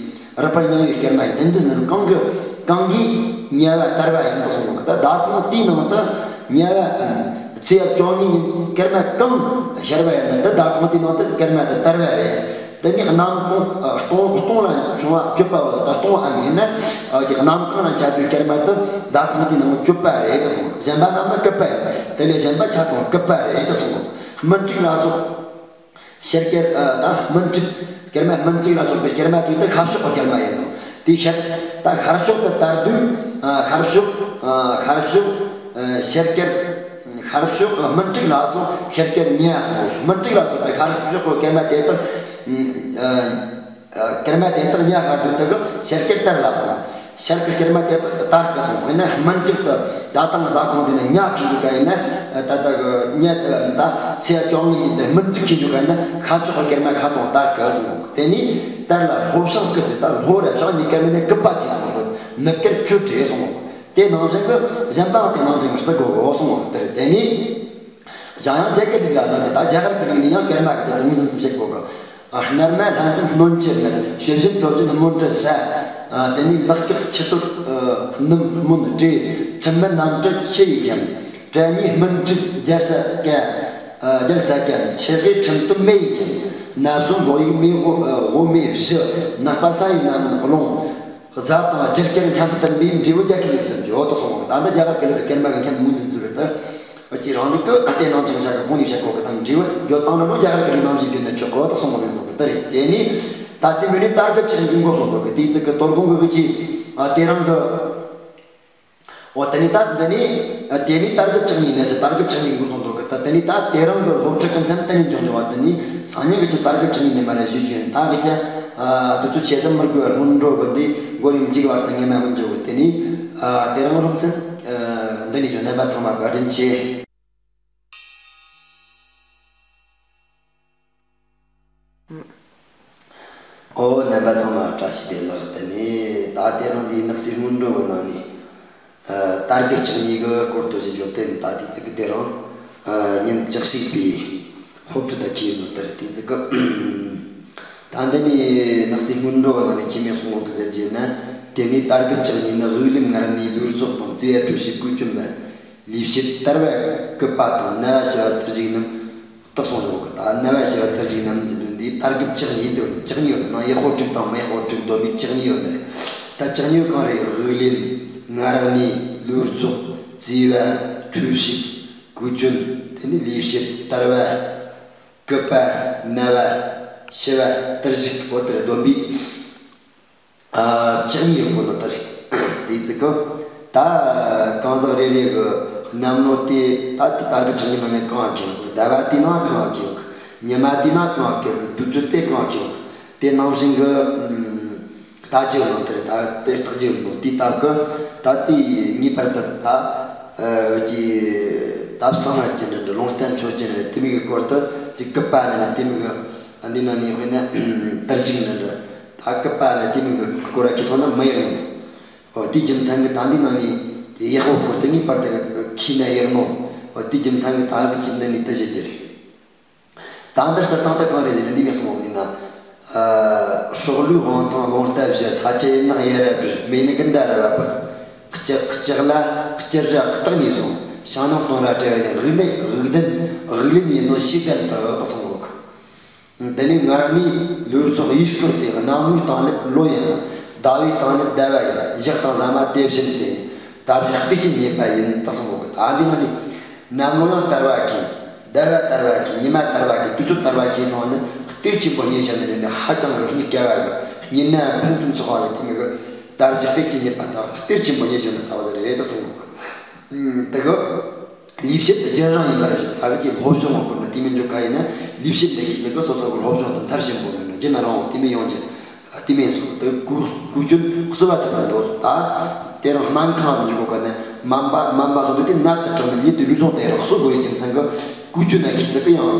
རགས་པར་ཉ་ཡི་སྐར་མ་ཡིན། དེ་འདི་ཟེར་གང་གི་གང་གིས་ཉེ་བ་དར་བ་ཡིན་དུ་གསུང་གོ། ད་ཟླ་གོང་དེའི་ནང་དུ་ཉེ་བ་ཚེས་བཅོ་ལྔའི་ཉིན་སྐར་མ་གང་ཤར་བ་ཡིན་ན། འདི་ཟླ་གོང་དེའི་ནང་དུ་སྐར་མ་དེ་དར་བ་རེད། དེ་ནི་གནམ་གང་སྟོང་སྟོང་ལ་བྱུང་བ་གཅོད་པ་བ་ད་སྟོང་ཨ་མིན་ན། ཨ་ཅིག་གནམ་གང་ལ་ཆ་དུས་སྐར་མ་དེ་ཟླ་གོང་དེའི་ནང་གཅོད་པ་རེད་དུ་གསུང་། གཞན་པ་རྣམས་ནི་སྐུད་པ་ཡིན། དེ་ལས་གཞན་པ་ཆ་ཚང་སྐུད་པ་རེད་དུ་གསུང་། སྨིན་དྲུག་ལ་སོགས། ཕྱེད་སྐར་ཨ་ད་སྨིན་དྲུག་སྐར་མ་སྨིན་དྲུག་ལ་སོགས་པའི་སྐར་མ་དེ་དག་ཤར་ཕྱོགས་ཀྱི་སྐར་མ་ཡིན་ནོ། དེའི་ཤར་ད་ཤར་ཕྱོགས་དུ་དར་དུས་ཨ་ཤར་ཕྱོགས་ཨ་ཤར་ཕྱོགས་ཨ་ཕྱེད་སྐར་ཤར་ཕྱོགས་ཨ་སྨིན་དྲུག་ལ་སོགས་ཕྱེད་སྐར་ཉ་སོགས། སྨིན་དྲུག་ལ་སོགས་པའི་ཤར་ཕྱོགས་ཀྱི་སྐར་མ་དེ་དག་ཨ་སྐར་མ་དེ་དག་ཉ་ཤར་དུས་དག་ཕྱེད་སྐར་དར་ལ་སོགས། ཤར་གྱི་སྐར་མ་དེ་དག་དར་གི་སོང་། དཔེར་ན་སྨིན་དྲུག་ཏུ་ད་དང་ཟླ་གོང་དེ་ནི་ཉ་ཁེན་རྒྱུ་ག་ཡིན་ན། ད་ལྟ་གི་ཉ་དེ་ད་ཚེས་བཅོ་ལྔའི་ཉིན་དེ་སྨིན་དྲུག་ཁེན་རྒྱུ་ག་ཡིན་ན། ཤར་ཕྱོགས་ཀྱི་སྐར་མ་ཁ་ཚང་དར་གི་སོང་། དེ་ནས་དར་ལ་ལྷོ་བྱང་སྐུད་ཟེར། ད་ལྷོ་ར་བྱང་གཉིས་ཀ་མིན་ན་སྐུད་པ་གི་སོང་། ནུབ་སྐར་གཅོད་དེ་སོང་། དེ་ནང་བཞིན་གི་གཞན་པའང་དེ་ནང་བཞིན་གི་རྩི་དགོས་གོ་སོང་། དེར་དེ་ནས། གཞན་ཡང་རྒྱ་གར་གི་ལུགས་ལ་ན་ཟེར། ད་རྒྱ་གར་གི་ལུགས་ནས་ཡང་སྐར་མ་གི་དེ་ངོས་འཛིན་བྱེད་དགོས་གི། ཨ་སྣར་མ་ལྷ་འཛིན་སྣོད་བཅུད་ནི། ཕྱི་བཞིན་དྲོ་བརྒྱུད་སྨོན་གྲུ་ས། ཨ་དེ་ནས་ལག་སྐེག་ཁྲི་སྟོད་ཨ་སྣུམ་སྨོན་སྦྲེལ། ཁྲིམས་མེད་གནམ་གྲུ་ཁྱི་ཡི་རྒྱན། བྲན་གཉིས་སྨིན་དྲུག་རྒྱལ་ས་སྐད། ཨ་རྒྱལ་ས་སྐད། ཕྱི་དབུས་ཁྲིམས་སྟོབས་མེ་ཡི་རྒྱན། ན་ཟུག་མགོ་ཡི་མེ་དབུ་ཨ་དབུ་མེ་བཞི། ནག་པ་ས་ཡི་ནམ་རླུང་། གཟའ་དང་རྒྱུ་སྐར་མཁན་བསྟུན་པའི་འབྲས་བུ་རྒྱལ་ཁའི་ལུགས་སུ་འཇོག་ཏུ་སོང་། ད་ལྟ་རྒྱ་གར་གི་ལུགས་ཀྱི་སྐར་མ་གི་མཁན་ངོས་འཛིན་ཚུལ་རེད་དེ། ཨ་ཅེ་རང་ལུགས་ཀྱི་ཨ་དེ་ནང་བྱུང་བྱ་གི་གོང་ནས་བཤད་གོ་གི་དང་འབྲས་བུ་འཇོག་སྟངས་ནི་རྒྱ་གར་གི་ལུགས་ནང་བཞིན་བརྗོད་ན་ཆོག་གི་ད་གསུང་གོ་ནས་གསུང་གི་དེ་རེད། དེ་ནི་ད་དེ་མིན་ནི་དར་གི་ལྕགས་ཡིན་འགོ་སོང་འདུག་གི། དེའི་ཚིག་གི་དོ་དགོང་གི་གི་ཅི་ཨ་དེ་རང་གི། འོ་དེ་ནི་ད་འདི་ནི་དེ་ནི་དར་གི་ལྕགས་ཡིན་ནས་ཟེར། དར་གི་ལྕགས་ཡིན་འགོ་སོང་འདུག་གི། ད་དེ་ནི་ད་དེ་རང་གི་སློབ་ཁྲིད་གི་མཚན་དེ་ནི་འཇོག་འཇོག་བ། དེ་ནི་སང་ཉིན་གི་ཅི་དར་གི་ལྕགས་ཡིན་ནས་མ་རེད་ཞུ་རྒྱུ་ཡིན། ད་གི་ཅི་ཨ་དུས་ཚོད་ཆེ་ས་མི་དགོས། སྔོན་འགྲོ་གི་འདི་མགོ་རིམ་གཅིག་བར་དུ་ངེས་མ་མི་འཇོག་གི། དེ་ནི་ཨ་དེ་རང་སློབ་ཚན་འདི་ནི་ཡོད། རྣམ་པ་ཚང་མ་བཀའ་དྲིན་ཆེ། ཨོ་རྣམ་པ་ཚང་མ་བཀྲ་ཤིས་བདེ་ལེགས། དེ་ནས་ད་དེ་རིང་འདིའི་ནགས་གསེབ་སྔོན་འགྲོ་གི་ནང་ནས་ཨ་དར་གི་ལྕགས་ཡིན་གི་སྐོར་དུ་ཞིག་བརྗོད་དེ། ད་དེ་ཚིག་གི་དེ་རིང་ཨ་ཉིན་བཅུ་གཅིག་པའི་སློབ་ཁྲིད་དང་ཁྱད་ནོར་དེར་དེ་ཚིག་གི། ད་འདི་ནས་ནགས་གསེབ་སྔོན་འགྲོ་གི་ནང་ནས་ཅི་མེད་གསུང་གི་ཟེར་རྒྱུ་ན། དེ་ནས་དར་གི་ལྕགས་ཡིན་ནི་དབུགས་ལམ་ངར་ནས་ལུས་རྫོགས་དང་། རྩེ་ཡ་གྲོ་ཞིབ་གོས་གྱོན་པ། ལུས་ཕྱེད་དར་བ་སྐུད་པ་དང་། རྣ་བ་ཞི་བ་ཐུར་གྱི་རྣམས་དག་གསུངས་ཡོད་གི། ད་རྣ་བ་ཞི་བ་ཐུར་གྱི་རྣམས་ཟེར་དུས་འདི་དར་གི་ལྕགས་ཡིན་ཟེར་བ། ལྕགས་ཡིན་ཡོད་ན་ཡག་པོ་དྲུག་དང་མི་ཡག་པོ་དྲུག་འདོད་མི་ལྕགས་ཡིན་ཡོད་ནི་རེད། ད་ལྕགས་ཡིན་གང་རེད། དབུགས་ལེན། མངལ་གནས། ལུས་རྫོགས། བཙས་པ། འཁྲུ་བྱེད། བཀོལ་སྤྱོད། དེ་ནས་ལུས་བྱེད། དར་བ། སྐུད་པ། ན་བ། ཕྱི་བ། དར་ཞིག་འོ་དེར་སྡོམ་པའི། ཨ། བཅུ་གཉིས་ཡོད་པོ་ནི་དེ་རེད། དེ་ཙི་གོ། ད་གང་ཟག་རེ་རེ་གི་གནམ་ལོ་དེ་ད་དེ་དར་གི་བཅུ་གཉིས་ནང་ནས་གང་གི་ཟླ་བ་དེ་ནང་གང་གི་ཉི་མ་དེ་ནང་གང་གི་དུས་ཚོད་དེ་གང་གི་དེ་ནང་བཞིན་གི་ད་ཅི་ཡོད་ནོ་དེ་རེད། ད་དེ་རྟགས་ཅི་ཡོད་ནོ་དེ་ལྟ་གི་ད་དེ་ངེས་པར་དུ་ད་ཨ་ཅི་ད་བསང་ལ་ཅི་འདྲ་འདྲ་ལོང་སྟན་མཆོད་ཅི་འདྲ་དེ་མིག་གི་སྐོར་དུ་ཅི་སྐུད་པ་ནི་དེ་མིག་གི་འདི་ནང་ནས་དཔེར་ན་དར་ཞིག་འདྲ་འདྲ། ད་སྐུད་པ་ནི་དེ་མིན་གི་སྐོར་ར་ཁྱེར་སོང་ན་མི་ཡག་ནོ། འོ་དེའི་རྒྱུ་མཚན་གི་ད་འདི་ནང་ནས་དེ་ཡག་པོ་སྐོར་དེ་ངེས་པར་དུ་ཁྱེར་ན་ཡག་ནོ། འོ་དེའི་རྒྱུ་མཚན་གི་ད་གི་ཅི་འདི་ནས་དེ་བཞི་རྒྱུ་རེད། ད་འདི་སྤྱིར་བཏང་དུ་གང་རེད་ཟེར་ན་འདི་ངས་གསུངས་པ་ཡིན་ན། ཨ། སྲོག་བླུའི་དབང་ཐང་རླུང་རྟ་བཞི། ས་ཆུ་ཡི་ནགས་ཡར་ར་བྲོས། མེ་ནི་དགུན་ཟླ་ར་བ་སྤགས། ལྕགས་ལྕགས་ལ་སྐྱུར་ར་སྟག་ནས་བཟུང་། ཞིང་ནང་སྟོང་ར་བྲལ་བ་ནི་དབུགས་ལེན་དབུགས་ལྡན་དབུགས་ལེན་ཡིན་ནོ་ཤེས་ལྡན་དུ་དག་གསུངས་གོ། དེ་ནས་མངལ་གནས་ལུས་རྫོགས་ཡིད་སྐོར་ཏེ། གནམ་ལོའི་སྟེང་ལེབ་ལོ་ཡིན། ཟླ་བའི་སྟེང་ལེབ་ཟླ་བ་ཡིན། ཞག་དང་ཟ་མ་དེ་བཞིན་ཏེ། ད་བཞག་སྟེ་ཕྱི་ཉེས་པ་ཡིན་དུ་གསུངས་གོ། ད་འདི་ནང་ནས་གནམ་ལོ་ཡང་དར་བ་གི། ཟླ་བ་དར་བ་གི། ཉི་མ་དར་བ་གི། དུས་ཚོད་དར་བ་གི་སོང་ནི་གཏེར་ཆེན་པོ་རྙེད་བཞག་ནི་ནི་ཧ་ཅང་གི་རྙེད་དཀའ་བ་གི། རྙེད་ན་ཕུན་སུམ་ཚོགས་པ་གི་དེ་མི་གི། ད་བཞག་སྟེ་ཕྱི་ཉེས་པ་དང་གཏེར་ཆེན་པོ་རྙེད་བཞག་ནི་ལྟ་བུ་དེ་རེད་དུ་གསུངས་གོ། དེ་གི། ལུས་བྱེད་དུ་རྒྱུན་རིང་ཡིན་པར་བཞེད། ད་གི་ཅིག་སློབ་སྦྱོང་གི་སྐོར་ནི་དེ་མི་འཇོག་ཁ་ཡིན་ན་ལུས་བྱེད་འདི་གི་ཚིག་གི་སོ་སོ་གི་སློབ་སྦྱོང་དང་མཐར་ཕྱིན་པོ་ནི་རྒྱུ་ན་རང་བ་དེ་མི་ཡོང་རྒྱུ། དེ་མིན་སོ་དེ་གུ་གུ་ཅུན་གསོ་བ་ཐུབ་པར་འདོད་སོ། ད་དེ་རང་སྨན་ཁང་ཟིན་འཇུག་གོ་ག་ནས་སྨན་པ་སྨན་པ་སོ་དེ་དེ་ནད་དུ་གྲགས་ནས་ཉིད་དུ་ལུས་སྦྱོང་དེ་རང་གསོ་དགོས་ཡོད་ཀྱི་མཚན་གི་གུ་ཅུན་ན་གི་ཚིག་གི་ཡང་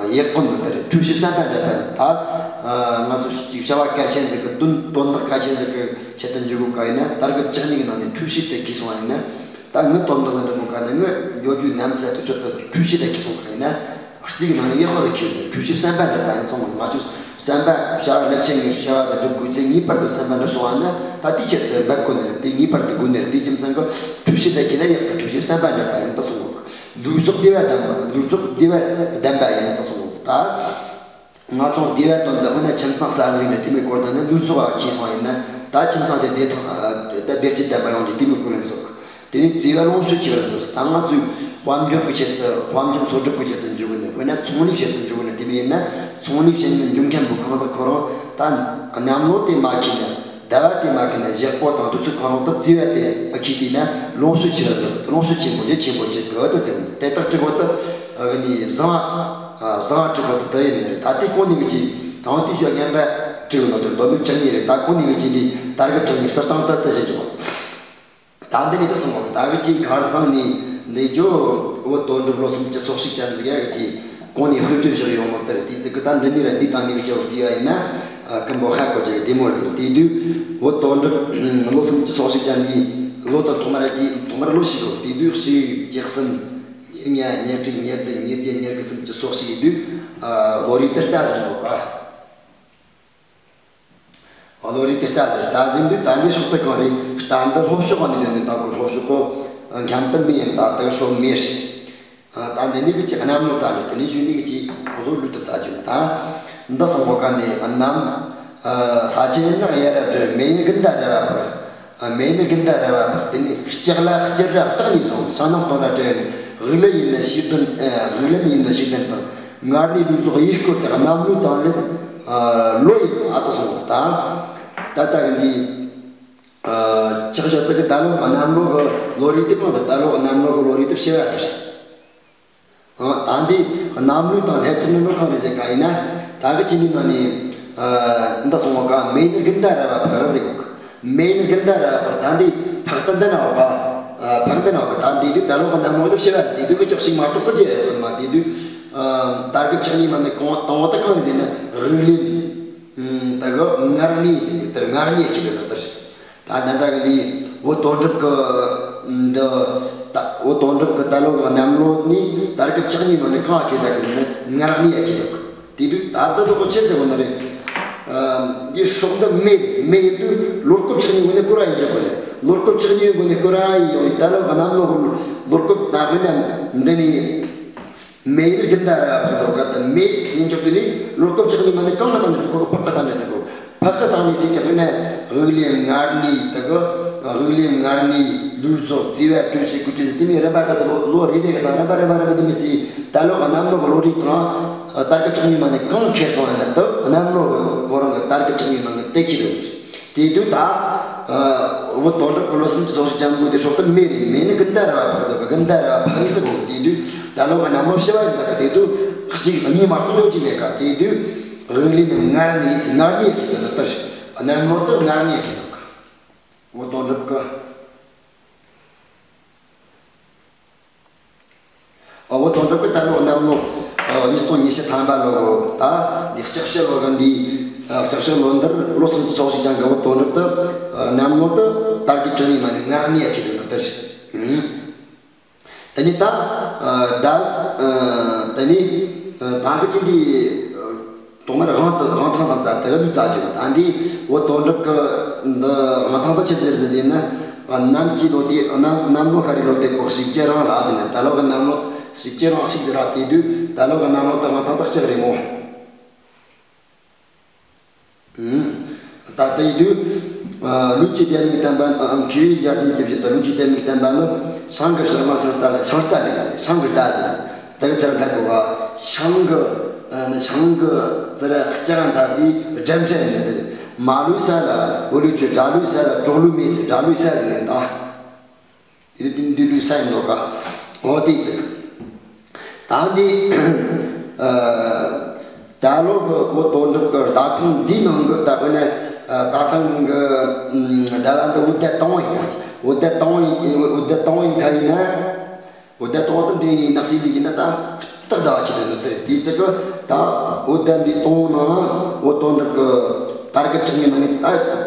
ཡག་པོ་འདུག་དེ་རེད། འཁྲུལ་ཞིབ་བསམ་པ་འདྲ་པན་ད་ང་ཚོ་ཞིག་བྱ་བ་གལ་ཆེན་ཟིག་གི་དོན་དོན་དག་གལ་ཆེན་ཟིག་གི་ཆེད་དུ་འཇུག་གོ་ག་ཡིན་ན་དར་གི་བཅུ་གཉིས་གི་ནང་ནས་འཁྲུལ་ཞིབ་དེ་གི་སོང་བ་ཡིན་ན། ད་ངའི་དོན་དག་ལ་འདྲི་མོ་ག་ནས་ངའི་འགྱོ་རྒྱུའི་ནམ་ཚད་དུ་ཆོད་དུ་འཁྲུལ་ཞིབ་དང་ཁྱི་སོང་ག་ཡིན་ན། རྩིས་ཀྱི་ནང་ནས་ཡག་པོ་ལ་ཁྱེར་ནས་འཁྲུལ་ཞིབ་བསམ་པ་འདྲ་པ་ཡིན་སོང་བ་མ་བཅོས་བསམ་པ་བྱ་བ་རླབས་ཆེན་ངས་བྱ་བ་དང་སྒྲུབ་དགོས་ཚེ་ངེས་པར་དུ་བསམ་པ་འདྲ་སོང་བ་ན་ད་དེའི་ཆེད་དུ་འབད་དགོས་ནི་རེད། དེ་ངེས་པར་དུ་དགོས་ནི་རེད། དེའི་རྒྱུ་མཚན་གྱི་འཁྲུལ་ཞིབ་དང་ཁྱེར་ན་ཡག་པོ་འཁྲུལ་ཞིབ་བསམ་པ་འདྲ་པ་ཡིན་ད་སོང་བ། ལུས་རྫོགས་བདེ་བ་ལྡན་པ་ལུས་རྫོགས་བདེ་བ་ལྡན་པ་ཡིན་ད་སོང་བ་ད། ང་ཚོ་དགེ་བའི་དོན་དུ་དཔེར་ན་ཁྱིམ་ཚང་གསར་འཛུགས་ནས་དེ་མོའི་སྐོར་དུ་ནི་ལུས་ཚོགས་ཤེས་སོང་ཡིན་ན་ད་ཁྱིམ་ཚང་དེ་བདེ་ཐང་ད་བདེ་སྐྱིད་ལྡན་པ་ཡོང་རྒྱུ་དེ་མོའི་སྐོར་ཡིན་སོགས། དེ་ནས་བརྩེ་བ་ལོངས་སྤྱོད་ཆེ་བར་འདོད། ད་ང་ཚོས་དཔལ་འབྱོར་གྱི་ཆེད་དུ་དཔལ་འབྱོར་འཚོ་སྒྲུབ་ཀྱི་ཆེད་དུ་འཇུག་གི་ནི་དཔེར་ན་ཚོང་ལས་ཆེད་དུ་འཇུག་གི་ནི་དེ་མོ་ཡིན་ན་ཚོང་ལས་བྱེད་ནི་འཇུག་མཁན་པོ་གང་ཟག་ཁོ་རང་ད་གནམ་ལོ་དེ་མ་ཁེལ་ན་ཟླ་བ་དེ་མ་ཁེལ་ན་གཞེག་པོ་དང་དུས་ཚོད་ཁོ་རང་དུ་བརྩེ་བ་དེ་ཨ་ཁེལ་དུས་ན་ལོངས་སྤྱོད་ཆེ་བར་འདོད། ལོངས་སྤྱོད་ཆེན་པོ་ཡིད་ཆེན་པོ་ཆེ་གི་ཨ་ད་ཟེར་ནི་དེ་དག་ཁྲི་གོ་ད་ཨ་གི་ནི་བཟང་བ། བཟང་བ་དྲུག་པོ་དེ་དེ་ཡིན་ནི་རེད། ད་ལྟའི་གོང་ནས་གི་ཅིག་དང་དུས་ཞོ་ངན་པ་དྲུག་ནོ་དེ་མདོ་མི་བཅུ་གཉིས་རེད། ད་གོང་ནས་གི་ཅིག་འདི་དར་གི་བཅུ་གཉིས་གསར་སྟངས་ད་ལྟ་བཞིན་འཇོག་ད་འདི་ནས་ད་སོང་བ་ད་གི་ཅིག་གར་བཟང་ནི་འདི་ཇོ་བོད་དོན་གྲུབ་བློ་སེམས་ཀྱི་སོག་ཤིག་ཅན་ཟིག་ཡ་གི་ཅིག་གོང་ནས་ཧུར་བརྩོན་བཞག་ཡོང་ནོ་དེ་རེད། དེ་ཚིག་གི་ད་འདི་ནས་ར་འདི་དང་ནས་གི་ཅོག་ཟིག་ཡ་ཡིན་ན་ཀུན་པོ་ཧ་གོ་ཅིག་བདེ་མོ་རེད་ཟེར། དེ་དུས་བོད་དོན་གྲུབ་བློ་སེམས་ཀྱི་སོག་ཤིག་ཅན་འདི་ལོ་དང་ཐོག་མར་ཅིག་ཐོག་མར་ལོ་ཤིག་རོ། དེ་དུས་ཤིག་ཅིག་གསུམ། ཉེར་ལྔ། ཉེར་དྲུག། ཉེར་བདུན། ཉེར་བརྒྱད། ཉེར་དགུ་གསུམ་གྱི་སོག་ཤིག་ཡིན་དུས། ཨ། བློ་རིག་དེ་ལྟ་ཟིན་འདུག་ག་བློ་རིག་དེ་ལྟ་ཟིན་ལྟ་ཟིན་དུས་ད་འདི་སྲོག་ཏུ་གང་རེད། ད་འདི་ལྷོ་ཕྱོགས་ནས་ནི་ད་གོ་ལྷོ་ཕྱོགས་གོ་མཁན་དུ་མི་ཡིན། ད་ལྟ་གི་སྲོག་མེད། ད་འདི་ནི་གི་ཅི་གནམ་ལོ་ཙམ་རེད། དེ་ནི་གཞུག་ནི་གི་ཅི་བཟོ་ལུས་ཐུབ་ཚ་རྒྱུ་ད་འདི་སང་གོ་ག་ནས་གནམ། ས་ཆེན་ནགས་ཡར་ར་བྲོས། མེ་ཡི་དགུན་ཟླ་ར་བ་འཕགས། མེ་ནི་དགུན་ཟླ་ར་བ་འཕགས། དེ་ནི་ལྕགས་ལ་སྐྱུར་ར་སྟག་ནས་བཟུང་། ཞིང་ནང་སྟོང་ར་བྲལ་ནས་དབུགས་ལེན་ཡིན་ནི་ཤེས་ལྡན། དབུགས་ལེན་ཡིན་ནི་ཤེས་ལྡན་དང་། མངལ་ནས་ལུས་རྫོགས་ཡིད་སྐོར་ཏེ། གནམ་ལོའི་སྟེང་ལེབ་ལོ་ཡིན་ཨ་ཏོ་སོང་། ད་ད་ལྟ་གི་འདི་ལྕགས་ཞོ་ཙི་གི་ད་ལོ་གནམ་ལོ་གི་ལོ་རེ་དེ་གང་དུ་ད་ལོ་གནམ་ལོ་གི་ལོ་རེ་དེ་བྱེ་བ་ཟེར། ཨང་། ད་འདི་གནམ་ལོ་དང་སླེབས་ཚུལ་ནི་ལོ་གང་རེད་ཟེར་ག་ཡིན་ན། ད་གི་ཅི་ནི་ནང་ནས་འདི་སོང་བ་ག་མེ་ནི་དགུན་ཟླ་ར་བ་འཕགས་ཟེར་གོ། མེ་ནི་དགུན་ཟླ་ར་བ་འཕགས། ད་འདི་འཕགས་ཏི་འདི་ན་བ་ག་འཕགས་འདི་ན་བ་ག་ད་འདི་དུས་ད་ལོ་གི་གནམ་ལོ་དུ་བྱེ་བ་འདི་དུས་གི་ཅོག་ཞིག་མ་གཏོགས་ས་ཅི་རེད་མ། འདི་དུས་དར་གི་ཆགས་ནི་མ་ནི་གང་དང་བ་ད་གང་རེད་ཟེར་ན་དབུགས་ལེན། ད་གི་མངལ་གནས་ཟེར་གི་དེར་མངལ་གནས་ཀྱི་ལོ་ན་དར། ད་ད་ལྟ་གི་འདི་བོད་དོན་གྲུབ་ཀྱི་འདི་ད་བོད་དོན་གྲུབ་ཀྱི་ད་ལོ་གི་གནམ་ལོ་ནི་དར་གི་ལྕགས་ནི་མ་ནི་གང་ཨ་ཁེ་ད་གི་ཟེར་ན་མངལ་གནས་ཨ་ཁེ་ད་གི། དེ་དུས་ད་ལྟ་དུ་ཁོ་ཆེ་ཟེར་བ་ན་རེད། འདི་སྲོག་འདི་མེ་རེད། མེ་ཡིན་དུས་ལོ་སྐབས་ལྕགས་ནི་མ་ནི་སྐོར་ར་ཡིན་ཆོག་གི་ལོ་སྐབས་ལྕགས་ནི་མ་ནི་སྐོར་ར་ཡིན་ཡོང་ད་ལོ་གི་གནམ་ལོ་ལོ་སྐབས་ད་དཔེར་ན་འདི་ནི། མེ་ཡི་དགུན་ཟླ་ར་བ་འཕགས་ཟེར་ག་ད་མེ་ཡིན་ཆོག་དུས་ནི་ལོ་སྐབས་ལྕགས་ནི་མ་ནི་གང་ང་བཏང་ནི་ཟེར་གོ། འཕགས་ཀ་བཏང་ནི་ཟེར་གོ། འཕགས་ཀ་བཏང་ནི་ཟེར་ནི་དཔེར་ན་དབུགས་ལེན་མངལ་གནས་ད་གི་ དབུགས་ལེན་ལྔ་གནས་ལུས་རྫོགས་བརྩེ་བ་སྤྲོས་བྱེད་ཀུན་སྤྱོད་ཟེར་དེ་མོའི་རིམ་པ་ལྟར་དུ་ལོ་རེ་རེ་གི་ནང་རིམ་པ་རིམ་པ་རིམ་པ་དུ་མི་སྲིད། ད་ལོ་གནམ་ལོ་གི་ལོ་རེ་དང་དར་གྱི་གྲངས་ཉུང་མ་ནས་གང་ཁེར་སོང་ཡིན་ན་ད་གནམ་ལོ་གི་ཁོ་རང་གི་དར་གྱི་གྲངས་ཉུང་མ་གི་དེ་ཁེ་རེད། དེ་དུས་ད་བུ་དོན་གྲུབ་ཀྱི་ལོ་གསུམ་གྱི་ཚོགས་ཞིག་ཅང་དགོས་དེ་སྲོག་ཏུ་མེད་རེད། མེད་ནི་ཀུན་ད་ར་བ་ཕག་ཟོ་གི་ཀུན་ད་ར་བ་ཕག་ནི་སི་གོ་གི་དེ་དུས་ད་ལོ་གནམ་ལོ་ཕྱི་བ་ཡིན་ད་གི་དེ་དུས་གཅིག་གཉིས་མ་གཏོགས་འཇོག་གི་མེད་ཀ་དེ་དུས་དབུགས་ལེན་ནི་ལྔ་གནས་ལྔ་གནས་ཁེ་དུ་ནི་ལྟར་གནམ་ལོ་དུ་ལྔ་གནས་ཁེ་དུ་གི་བུ་དོན་གྲུབ་ཀྱི། ཨ་བུ་དོན་གྲུབ་ཀྱི་ད་ལོ་གནམ་ལོ་ཨ་ཉིས་སྟོང་ཉི་ཤུ་ཐམ་པ་ལོ་ད་འདི་ལྕགས་ཕྱི་ལོ་གི་འདི་ཨ་ལྕགས་ཕྱི་ལོ་འདིར་ལོ་གསུམ་གྱི་ཚོགས་ཞིག་ཀྱང་གི་བུ་དོན་གྲུབ་ཏུ་ཨ་གནམ་ལོ་དུ་དར་གྱི་བཅུ་གཉིས་ནང་ནས་ལྔ་གནས་ཁེ་དུ་ནི་ལྟར་ཞིག་དེ་ནས་ད་ཨ་ད་ཨ་དེ་ནས་ཨ་ད་གི་ཅི་འདི་ཐོག་མར་དབང་དུ་དབང་ཐང་དང་རྩ་དེ་ག་ནས་རྩ་བཅུ་ད་འདི་བུ་དོན་གྲུབ་ཀྱི་འདི་དབང་ཐང་དུ་ཆི་ཟེར་ཟེར་ཟེར་ན། གནམ་གྱི་ལོ་དེ་གནམ་གནམ་ལོ་ཤར་རི་ལོ་དེ་ཀོ་ཞིག་ཅེ་རང་ལ་ཟེར་ནས་ད་ལོ་གི་གནམ་ལོ་ཞིག་ཅེ་རང་ཞིག་ཟེར་ར་དེ་དུས་ད་ལོ་གི་གནམ་ལོ་དུ་དབང་ཐང་དུ་ལྕགས་རེད་མོ། ད་ལྟའི་དུས་ལུགས་ཀྱི་ལྡེ་མིག་བསྟན་པ་མཁས་པའི་ཞལ་ལྡན་གྱི་བཞེད་དུ་ལུགས་ཀྱི་ལྡེ་མིག་བསྟན་པ་ནི་ཤིང་གི་ཞལ་མ་ཤིང་རྟ་ལས་ཤིང་རྟ་ལས་ཤིང་གི་རྟ་ཟེར་དེ་གི་ཚེར་མཐའ་གོ་བ་ཤིང་གི་ཤིང་གི་ཚེར་ལྕགས་མཐའ་དེའི་སྦྲམ་ཕྲན་ནི་འདི་མ་ལུས་ས་ལ་བུ་ལུས་ཆོས་དགྲ་ལུས་ས་ལ་གྲོགས་ལུས་མེད་ཟེར་དགྲ་ལུས་ས་ཟེར་ནི་དང་། དེ་དུས་འདི་ལུས་ས་ཡིན་ནོ་ག་འོ་དེ་ཚེ། ད་འདི་ཨ་ད་ལོ་གི་བུ་དོན་གྲུབ་ཀྱི་ཟླ་ཁང་འདིའི་ནང་གི་ད་དཔེར་ན་ཨ་ད་ཐེངས་ཀྱི་ཨ་ཟླ་བ་འདི་འོ་ཟླ་དང་པོ་ཡིན་ཁ་འོ་ཟླ་དང་པོ་ཡིན་འོ་ཟླ་དང་པོ་ཡིན་ཁ་ཡིན་ན་འོ་ཟླ་དང་པོ་དེ་འདི་ནག་སེ་འདི་ཡིན་ན་ད་སྟག་ཟླ་བ་ཁྱེད་དུ་ནི་དེ་དེ་ཚེ་གི་ད་འོ་ཟླ་འདི་དང་པོ་ནང་འོ་དོན་གྲུབ་ཀྱི་དར་གྱི་གྲངས་ཉུང་མ་ནི་ད་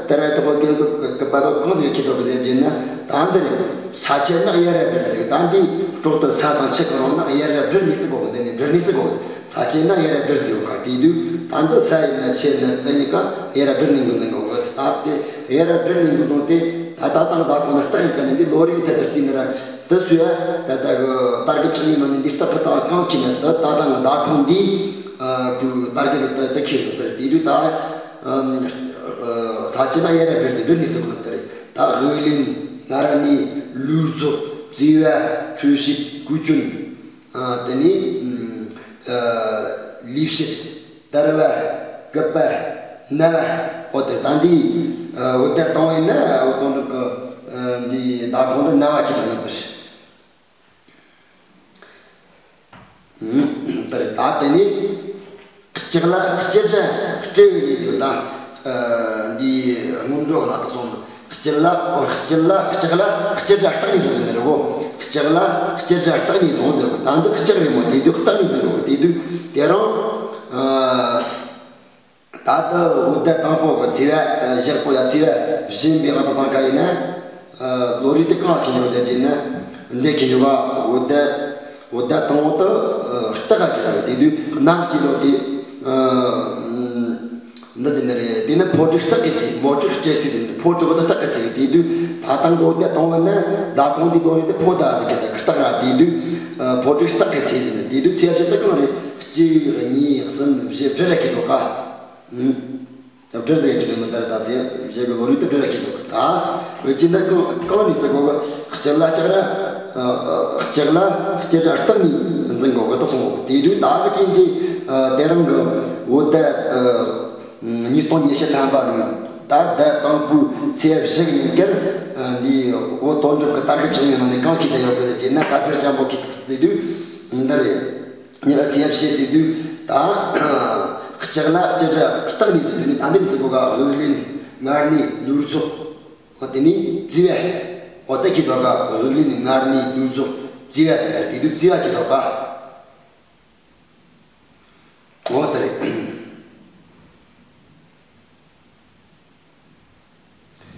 དེ་ར་དེ་ཧོ་གི་གི་གི་པ་དོ་གང་ཟིག་ཁྱེད་དོ་གི་ཟེར་གྱིན་ན་ད་འདི་རེད། ས་ཆེན་ནག་ཡ་ར་སྦྲུལ་རེད། ད་འདི་སྲོག་ཏུ་ས་དང་ཆུ་གི་རང་ནག་ཡ་ར་སྦྲུལ་གཉིས་སུ་གོ་གི་འདི་ནི་སྦྲུལ་གཉིས་སུ་གོ་གི་ས་ཆེན་ནག་ཡ་ར་སྦྲུལ་ཟེར་གོ་ག་དེ་དུས་ད་འདི་ས་ཡིན་ན་ཆེ་ན་ཨ་ནི་ཀ་ཡ་ར་སྦྲུལ་ནི་འགོ་འཛིན་གོ་གི་ས་དེ་ཡ་ར་སྦྲུལ་ནི་འགོ་འཛིན་དེ་ད་ད་དང་ད་གོ་ན་སྟག་ཡིན་པ་ནི་འདི་ལོ་རིགས་ཐད་དུ་རྩིས་ནི་ར་དུ་སུ་ཡ་ད་ད་གི་དར་གི་གྲངས་ཉུང་མ་ནི་འདི་སྟག་གི་དང་གང་ཁྱེར་ན་ད་ད་དང་ད་གོ་འདི་ཨ་བུ་དར་གི་ད་ད་ཁྱེར་ནི་ད་དེ་དུས་ད། ས་ཆེན་ནག་ཡ་ར་སྦྲུལ་ཟེར་སྦྲུལ་ནི་སུ་གོ་ནི་དེ་རེད། ད་དབུགས་ལེན་ལྔ་གནས་ལུས་རྫོགས་བརྩེ་བ་ཁྲོས་བྱེད་ཀུན་སྤྱོད་དེ་ནས་ལུས་བྱེད་དར་བ་སྐུད་པ་སྣ་བ་འོ་དེ་ད་འདི་འོ་ད་དང་པོ་ཡིན་ན་འོ་དོན་གྲུབ་ཀྱི་འདི་ཟླ་ཁང་དུ་སྣ་བ་ཁྱེད་ལ་ཡོད་པ་རེད། དེར་ད་དེ་ནས་ལྕགས་ལ་ལྕགས་སྒྲ་སྤྲེལ་བའི་གནས་ཟེར་ད། འདིའི་སྔོན་འགྲོ་ན་དག་སོང་། ལྕགས་ལ་ལྕགས་ལ་ལྕགས་ལ་ལྕགས་སྒྲ་སྟེང་ནས་བཟུང་ཟེར་ནི་རེད་གོ་ལྕགས་ལ་ལྕགས་སྒྲ་སྟེང་ནས་བཟུང་ཟེར་གོ་ད་འདི་ལྕགས་རེད་མོ་དེ་དུས་སྟེང་ནས་ཟེར་གོ་དེ་དུས་དེ་རང་། ད་ལྟ་འོ་ད་དང་པོ་གི་ཚེས་པ་བཞག་པོ་ཡ་ཚེས་པ་བཞིན་པའི་ང་དང་དང་ཁ་ཡིན་ན། ལོ་རེ་དེ་གང་ཁྱེར་འཇོག་བྱ་རྒྱུ་ན། འདི་ཁྱེར་འཇོག་ག་འོ་ད་འོ་ད་དང་པོ་དུ་སྟག་ག་ཁྱེར་ད་དེ་དུས་གནམ་གྱི་ལོ་དེ་འདི་ཟིན་ནི་རེད། དེ་ནི་ཕོ་བྲང་སྟག་གི་ཚེས་མོ་བྲང་སྤྲེལ་ཚེས་ཟིན་ནི་ཕོ་བྲང་ནི་སྟག་གི་ཚེས་དེ་དུས་ད་དང་འོ་ད་དང་པོ་ན་ཟླ་གང་དེ་ལོ་རེ་དེ་ཕོ་ད་ཟིན་གི་ད་སྟག་ར་དེ་དུས་ཕོ་བྲང་སྟག་གི་ཚེས་ཟིན་ནི་དེ་དུས་ཚེས་བཞི་དུ་གང་རེད། གཅིག་གཉིས་གསུམ་བཞི་བྲི་ར་ཁྱེར་འཇོག་ག་སྦྲུལ་ཟེར་གྱི་འདུག་མི་ལྟར་ད་ཟེར་བཞེས་གི་ལོ་རེ་དུ་སྦྲུལ་ར་ཁྱེར་འདུག་ད་འོ་ཅི་འདི་གང་གང་ནས་ཟེར་གོ་གི་ལྕགས་ལ་ལྕགས་ར་ལྕགས་ལ་ལྕགས་ར་སྟེང་ནས་འཛིན་གོ་གི་ད་སོང་གོ་དེ་དུས་ད་གི་ཅི་འདི་དེ་རིང་གི་འོ་ད་ཉིས་སྟོང་ཉི་ཤུ་ཐམ་པ་ནི་ད་ཟླ་དང་པོའི་ཚེས་བཞི་ཉིན་ཀར་འདི་འོ་དོན་གྲུབ་ཀྱི་དར་གྱི་ཆགས་ཡོད་ནང་ནས་གང་ཁྱེར་ད་ཡོད་གི་ཟེར་ན་ད་སྦྲུལ་ལྕམ་པོ་ཁྱེར་ཟེར་དུས་འདི་རེད། ཉེ་བའི་ཚེ་ཕྱེད་ཟེར་དུས་ད། ལྕགས་ལ་ལྕགས་སྒྲ་སྟེང་ནས་ཟེར་དུས་ནི་ད་འདི་ནི་ཟེར་གོ་ག་དབུགས་ལེན་ལྔ་གནས་ལུས་རྫོགས། འོ་དེ་ནི་བརྩེ་བ། འོ་ད་ཁྱེར་འཇོག་ག་དབུགས་ལེན་ལྔ་གནས་ལུས་རྫོགས་བརྩེ་བ་ཟེར་ད་དེ་དུས་བརྩེ་བ་ཁྱེར་འཇོག་ག་འོ་དེ་རེད།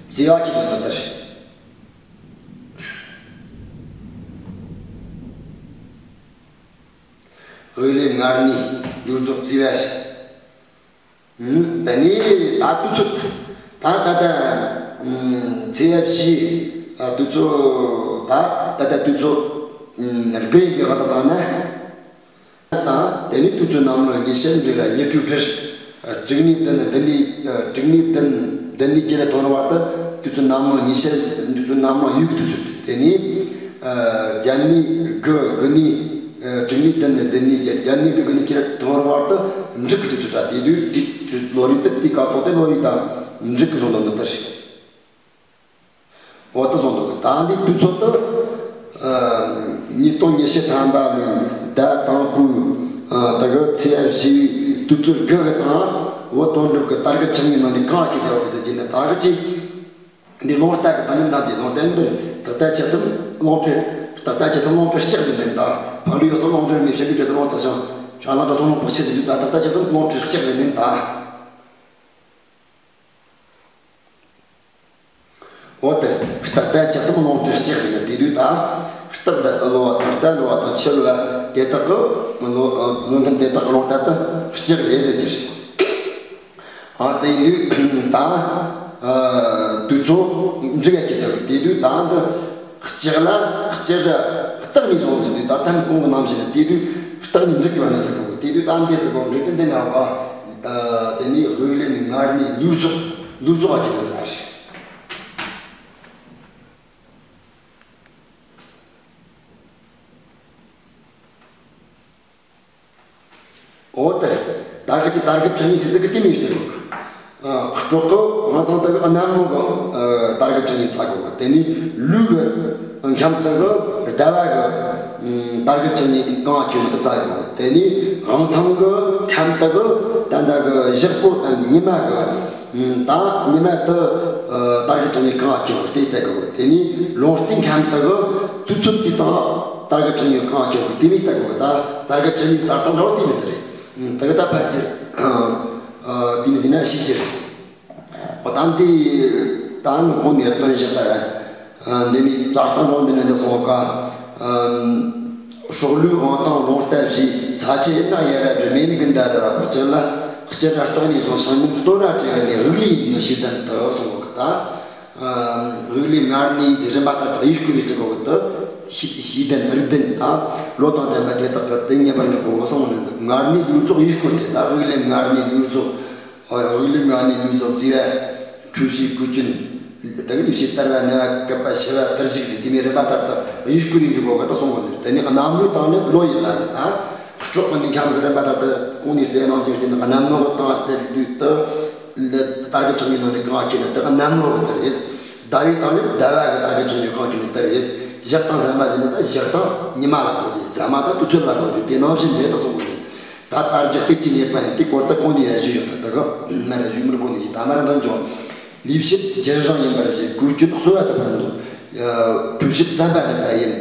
བརྩེ་བ་ཁྱེར་འཇོག་ད་ལྟར། དབུགས་ལེན་ལྔ་གནས་ལུས་རྫོགས་བརྩེ་བ་ཟེར། དེ་ནས་ད་དུས་ཚོད་ད་ད་ལྟ་ཚེས་བཞི་དུས་ཚོད་ད་ད་ལྟ་དུས་ཚོད་དགུ་ཡིན་པའི་བར་དུ་བཏང་ན། དང་དེ་ནས་དུས་ཚོད་ནམ་ལོ་ཉི་ཤུ་འདི་ལ་ཉི་དྲུག་སྦྲུལ། དྲུག་ནས་བདུན་བདུན་ནས་དྲུག་ནས་བདུན་བདུན་ནས་བརྒྱད་ལ་ཐོན་བར་དུ། དུས་ཚོད་ནམ་ལངས་ཉི་ཤར་དུས་ཚོད་ནམ་ལངས་ཡོད་དུས་ཚོད་དེ་ནས་བརྒྱད་ནས་དགུ། དགུ་ནས་དྲུག་ནས་བདུན། བདུན་ནས་བརྒྱད། བརྒྱད་ནས་དགུ། དགུ་ནས་བཅུ་དོན་བར་དུ་འགྲིག་གི་དུས་ཚོད་ར། དེ་དུས་དེ་ལོ་རེ་དུ་དེ་སྐབས་ཐོག་དེ་ལོ་རེ་དང་འགྲིག་གི་བཟོ་འདུག་མི་ལྟར་ཞིག་འོ་ད་བཟོ་འདུག་གི། ད་འདི་དུས་ཚོད་དུ་ཉིས་སྟོང་ཉི་ཤུ་ཐམ་པ་ནས་ཟླ་དང་པོའི་དེ་གི་ཚེས་བཞི་བའི་དུས་ཚོད་དགུ་གི་སྟེང་། འོ་དོན་གྲུབ་ཀྱི་དར་གི་ཆིངས་ཡིག་ནང་ནས་གང་ཁྱེར་བསྡད་ཡོད་གི་ཟེར་གྱི་ནི། ད་གི་ཅི། འདི་རླུང་རྟ་གི་ད་ནི་འདབས་ཀྱི་རླུང་རྟ་འདིར་ཏག་ཏག་ཆུ་གསུམ་རླུང་འཕྲུལ། ཏག་ཏག་ཆུ་གསུམ་རླུང་འཕྲུལ་ལྕགས་ཟིན་ལེན་དང་། ཕག་ལུས་གཡོ་ཟོག་རླུང་འཕྲུལ་མེ་བྱེད་ཀྱི་འདྲེ་ཟོག་རླུང་རྟ་ཞང་། ཞང་ལ་འདྲ་ཟོག་རླུང་ཕག་ཆུ་ཟིན་ལུས་དང་། ཏག་ཏག་ཆུ་གསུམ་རླུང་འཕྲུལ་ལྕགས་ཟིན་ལེན་དང་། འོ་དེ་ཏག་ཏག་ཆུ་གསུམ་རླུང་འཕྲུལ་ལྕགས་ཟིན་ལེན་དེ་དུས་དང་། སྟག་ཟླ་ལོ་བ་དང་རྟ་ལོ་བ་དང་ཁྱི་ལོ་བ་དེ་དག་གི་ལོ་ལོ་མཐུན་དེ་དག་གི་རླུང་རྟ་དེ་ལྕགས་རེད་ཟེར་གྱི་རེད། ཨ་དེ་ཡིན་དུས་ད་དུས་ཚོད་འགྲིག་ཡ་གི་ལྟ་བུ། དེ་དུས་ད་འདི་ལྕགས་ལ་ལྕགས་ར་སྟག་ནས་བཟུང་ཟིན་དུས་ད་ཐམ་གོང་གི་ནང་བཞིན་དེ་དུས་སྟག་ནས་འགྲིག་གི་བ་ནས་ཟིན་གི། དེ་དུས་ད་འདི་ཟིན་གོ་འགྲིག་དེ་འདི་ན་བ། དེ་ནས་དབུགས་ལེན་ནས་ངར་ནས་ལུས་ཟོག་ལུས་ཟོག་ག་གི་ལྟ་བུ་ཞིག་འོ་དེ། ད་གི་ཅི་དར་གི་ཆིངས་ཡིག་ཟེར་གི་དེ་མིན་ཟེར་གི། ཨ་སྲོག་གི་དབང་ཐང་དེ་གི་གནམ་ལོ་གི་ཨ་དར་གི་ཆིངས་ཡིག་བཙལ་དགོས་གི། དེ་ནས་ལུག་གི་ཁམས་དེ་གི་ཟླ་བ་གི་ཨ་དར་གི་ཆིངས་ཡིག་གང་ཁྱེར་ནས་བཙལ་དགོས་གི། དེ་ནས་དབང་ཐང་གི་ཁམས་དེ་གི་ད་ལྟ་གི་ཞག་པོ་དང་ཉི་མ་གི་ད་ཉི་མ་དེ་ཨ་དར་གི་ཆིངས་ཡིག་གང་ཁྱེར་བལྟས་བལྟས་དགོས་གི། དེ་ནས་ལུང་སྟེང་ཁམས་དེ་གི་དུས་ཚོད་དེ་དང་དར་གི་ཆིངས་ཡིག་གང་ཁྱེར་བལྟས་མི་བལྟས་དགོས་གི། ད་དར་གི་ཆིངས་ཡིག་བཙལ་སྟངས་འདྲ་བོ་དེ་མི་ཟེར་རེད། དེ་གི་ད་ཕལ་ཆེར་ཨ་དེ་མི་ཟིན་ན་ཤེས་ཀྱི་རེད། འོ་ད་འདི་ད་ངས་གོང་ནས་སྟོན་བཞག་པ་རེད། འདི་ནི་ད་ལྟ་འགྲོ་འདི་ནས་འདི་སོང་ཀ། སྲོག་ལུས་དབང་ཐང་རླུང་རྟ་བཞི། ས་ཆ་ཡིན་ན་ཡ་ར་འདྲ་མེད་ནི་གི་འདའ་ར་བ་སྤྱིར་ལ། སྤྱིར་ར་སྟག་ནས་བཟུང་ཞང་ཉམས་སྟོད་ར་བྲལ་བ་ནས་དབུགས་ལས་ཡིན་ནོ་ཞེས་ལྡན་དུ་གསུངས་གི། ད་དབུགས་ལས་ངར་ནས་ཟེར་རིམ་པ་ལྟར་དུ་ཡིག་སྐོར་རེ་ཟེར་གོ་གི། དུ་ཞེས་ལྡན་རིགས་ལྡན་དང་ལོ་དང་ལྡན་པ་དེ་དག་གི་དེ་ཉན་པར་འཇུག་གོ་གི་གསུངས་ནས། ངར་ནས་ལུས་རྫོགས་ཡིག་སྐོར་དེ། ད་དབུགས་ལས་ངར་ནས་ལུས་རྫོགས། ཨོ་ཡ། དབུགས་ལས་ངར་ནས་ལུས་རྫོགས་བརྩེ་བ་འཁྲུལ་ཞིག་བུ་ཅན། ད་གི་ལུས་ཤེས་དར་བ་ནད་བ་བཀབ་པ་ཤི་བ་དར་ཞིག་ཟེར་དེ་མོའི་རིམ་པ་ལྟར་དུ་ཡིག་སྐོར་ཡིན་གྱི་གོ་གི་ད་གསུངས་གོ་ནི། དེ་ནི་གནམ་ལོ་དང་ནི་ལོ་ཡིན་ལ་ཟེར། ད་སྲོག་གི་ནི་ཁམས་ཀྱི་རིམ་པ་ལྟར་དུ་གོང་ནས་ཟེར་ནང་བཞིན་ཟེར་ནི་གནམ་ལོ་གི་སྟེང་དེ་དུས་དུ་དར་གི་ཆིངས་ཡིག་ནང་ནས་གང་ཁྱེར་ནི་དེ་གི་གནམ་ལོ་གི་དར་རེད། ཟླ་བའི་སྟེང་ནས་ཟླ་བ་གི་དར་གི་ཆིངས་ཡིག་གང་ཁྱེར་ནི་དར་རེད། ཞག་དང་ཟ་མ་ཟེར་ནི་ད་ཞག་དང་ཉི་མ་ལ་གོ་རྒྱུ། ཟ་མ་དང་དུས་ཚོད་ལ་གོ་རྒྱུ། དེ་ནང་བཞིན་རེད་ད་གསུངས་གོ་ནི། ད་དར་གྱི་སྟེགས་ཀྱི་ཉེས་པ་ཡིན། དེ་སྐོར་དུ་གོང་ནས་ཡང་ཞུས་ཡོད། ད་ལྟ་གི་མར་ཞུས་མི་དགོས་ནི་ཞིག་ད་མར་འདོན་ཆོག་ལུས་ཕྱིར་རྒྱུན་རིང་ཡིན་པར་བྱེད། གོས་སྐྱོན་གསོ་བ་ཐུབ་པར་འདོད། འཁྲུ་ཞིབ་བཙན་པ་རིག་པ་ཡིན།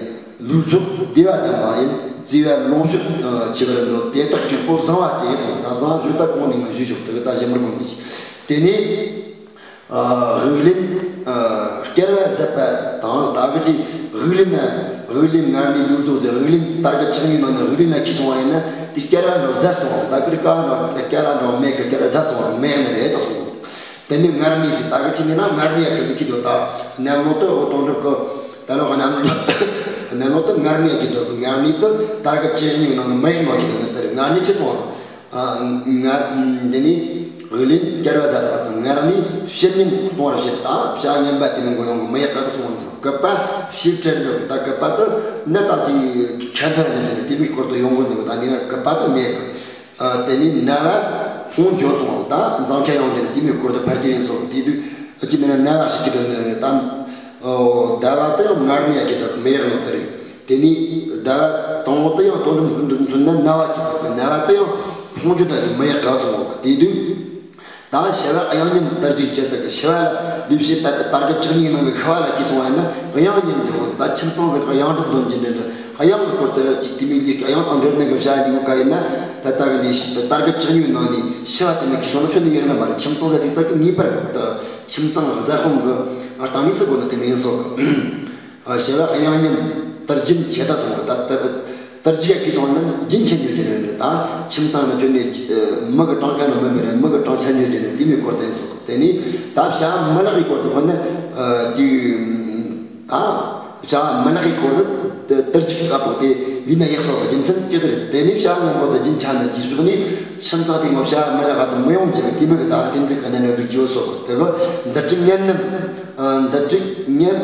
ལུས་ཚོགས་བདེ་བ་ལྡན་པ་ཡིན། བརྩེ་བ་ལོངས་སྤྱོད་ཆེ་བར་འདོད། དེ་དག་དྲུག་པོ་བཟང་བ་སྟེ་གསུངས། ད་བཟང་ཞུ་ད་གོང་ནས་ང་ཞུས་ཆོག་ད་གི་ད་ཞུ་མི་དགོས་ནི་ཞིག་དེ་ནས། ཨ་དབུགས་ལེན་ཨ་སྐྱར་བ་ཟད་པ་དང་། ད་གི་ཅིག་དབུགས་ལེན་ན་དབུགས་ལེན་ངར་ནས་ལུས་རྫོགས་ཟེར། དབུགས་ལེན་དར་གི་ཆིངས་ཡིག་ནང་ནས་དབུགས་ལེན་ན་ཁྱི་སོང་བ་ཡིན་ན་དེ་སྐྱར་བ་འགྲོ་ཟད་སོང་བ། ད་གི་ཀ་འགྲོ་སྐྱར་བ་འགྲོ་མེད་གི། སྐྱར་བ་ཟད་སོང་བ་མེད་ནི་རེད་ད་གསུངས། དེ་ནས་ངར་ནས་ཟེར། ད་གི་ཅི་ནས་ན་ངར་ནས་ཡ་གི་ཟིག་གི་དོ། ད་གནམ་ལོ་དུ་འོ་དོན་གྲུབ་གི་ད་ལོ་གནམ་ལོ་གནམ་ལོ་དུ་ངར་ནས་ཡ་གི་དོ། གི་ངར་ནས་དུ་དར་གི་ཆིངས་ཡིག་ནང་གི་མི་ཡིག་ནང་གི་དོ་ནི་དེ་རེད། ངར་ནས་ཁྱི་སོང་བ། ཨ་ང་འདི་ནི་དབུགས་ལེན་སྐྱར་བ་ཟད་པ་དང་། ངར་ནས་ཕྱིར་མིན་གཏོང་བར་བྱེད་དང་། བྱ་ངན་པ་དེ་མིན་གོ་ཡོང་གི་མི་ཡག་ག་ད་སོང་བ་ཚོ་སྐུད་པ་ཕྱིར་སྤྲད་ཡོད། ད་སྐུད་པ་དུ་ནི་ད་ཅིག་ཁྱད་པར་འདི་འདྲ་དེ་མིན་སྐོར་དུ་ཡོང་གི་ཟེར་གི། ད་འདི་ན་སྐུད་པ་དུ་མེད་གི། ཨ་དེ་ནི་ན་བ་ཕུང་འཇོག་སོང་བ། ད་འཛང་ཁ་ཡོང་གི་ནི་དེ་མིན་སྐོར་དུ་ཕར་གྱི་ཡིན་སོང་། དེ་དུས་ཨ་ཅི་མིན་ན་ན་བ་ཞིག་གི་དོན་ནི་ད་ཟླ་བ་དུ་ཡང་ངར་ནས་ཡ་གི་ད་མི་ཡག་ནོ་དེ་རེད། དེ་ནས་ཟླ་བ་དང་པོ་དུ་ཡང་དོན་འགྲུབ་མཚོན་ན་ན་བ་གི་བར་གི་ན་བ་དུ་ཡང་ཕུང་རྒྱུ་དང་མི་ཡག་ག་སོང་བ་གི། དེ་དུས་ད་ཤི་བ་གཡང་ཉམས་དར་གྱི་ཆེད་དུ་གི་ཤི་བ་ལ་ལུས་ཕྱིར་ད་དར་གི་ཆིངས་ཡིག་ནང་གི་ཤི་བ་ལ་གྱིས་སོང་བ་ཡིན་ན་གཡང་ཉམས་འཇོག་གི། ད་ཁྱིམ་ཚང་ཟིག་གི་གཡང་འདྲི་འདོན་གྱི་འདྲི་འདྲི་གཡང་གི་སྐོར་དུ་ཅིག་དེ་མིན་ལུས་གཡང་དང་འབྲེལ་ནས་གི་བྱ་ཡི་འདུག་ག་ཡིན་ན། ད་ལྟ་གི་ལས་ད་དར་གི་ཆིངས་ཡིག་ནང་ནས་ཤི་བ་དེ་ནི་གྱིས་སོང་ན་ཁྱོད་ནི་ཡོད་ན་མ་རེད། ཁྱིམ་ཚང་ཟིག་ཟིག་ད་གི་ངེས་པར་དུ་ཁྱིམ་ཚང་བཟའ་ཕུང་གི་སྟེང་ནས་སུ་དགོས་ན་དེ་མིན་སོགས། ཨ་ཤི་བ་གཡང་ཉམས་དར་རྒྱུན་ཆད་ད་སོང་། ད་ད་དར་རྒྱུ་ཡ་གྱིས་སོང་ན་རྒྱུན་ཆད་འགྱུར་གྱི་རེད། ད་ཁྱིམ་ཚང་ནི་ཁྱོད་ནི་མི་གི་གྲངས་ཀ་ནི་མི་མི་རེད། མི་གི་གྲངས་ཆད་འགྱུར་གྱི་རེད། དེ་མོའི་སྐོར་དེ་སོགས། དེ་ནས་ད་བྱ་མི་ལག་གི་སྐོར་དུ་ཁོ་ནི་ཅིག་ད་བྱ་མི་ལག་གི་སྐོར་དུ་དར་རྒྱུ་གི་སྐབས་ཐོག་དེ་ཡིན་ན་ཡག་སོགས་ཀྱི་རྒྱུ་མཚན་ཅི་ལྟར་རེད། དེ་ནས་ བྱ་སྔོན་པོ་དང་རྒྱུན་ཆད་མེད་ཀྱི་ཕྱོགས་ནས་ཁྱིམ་ཚང་དེ་ངོ་བྱ་མི་ལ་ག་དུ་མི་ཡོང་ཅིག་དེ་མོ་གི་ད་རྟེན་འབྲེལ་གི་གནད་ནི་སྒྲིག་རྒྱུ་སོགས་དེ་གི་འདི་སྒྲིག་ངན་ནམ། འདི་སྒྲིག་ངན།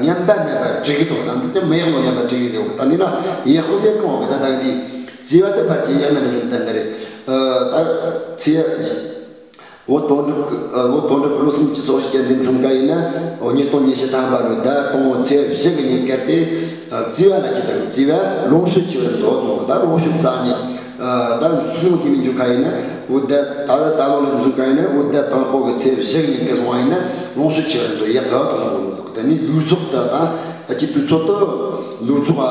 ངན་པ་ནད་པ་སྒྲིག་སོགས་དང་འདི་ལྟར་མི་ཡག་ནོ་ནད་པ་སྒྲིག་ཟེར་བ་ད་འདི་ན་ཡག་པོ་ཟེར་གང་བ་གི་ད་ད་འདི་བརྩི་བ་དེ་ཕར་གྱི་ཡག་ནི་མི་ཟེར་ད་འདི་རེད། ད་ཚེ། བོད་དོན་གྲུབ་ཀྱི་བོད་དོན་གྲུབ་ཀྱི་ལོ་གསུམ་གྱི་ཚོགས་ཞིག་གི་འདི་མཚོན་ཀ་ཡིན་ན་ཉིས་སྟོང་ཉི་ཤུ་ཐམ་པ་ལོའི་ཟླ་དང་པོ་ཚེས་བཞི་གི་ཉིན་སྐབས་དེ་བརྩི་བ་ལ་ཀྱི་དང་བརྩི་བ་ལོངས་སྤྱོད་ཆེ་བར་འདོད་གསུངས། ད་ལོངས་སྤྱོད་རྩ་ནས་ད་སོང་དེ་མི་འཇུག་ཀ་ཡིན་ན་བོད་ཟླ་ད་ལོ་ད་ལོ་ལ་མཚོན་ཀ་ཡིན་ན་བོད་ཟླ་དང་པོ་གི་ཚེས་བཞི་གི་ཉིན་སྐབས་སོང་བ་ཡིན་ན་ལོངས་སྤྱོད་ཆེ་བར་འདོད་ཡག་ག་དང་གསུངས་འདུག་དེ་ནི་ལུས་ཚོགས་དང་ད་ཀྱི་དུས་ཚོད་དུ་ལུས་ཚོགས་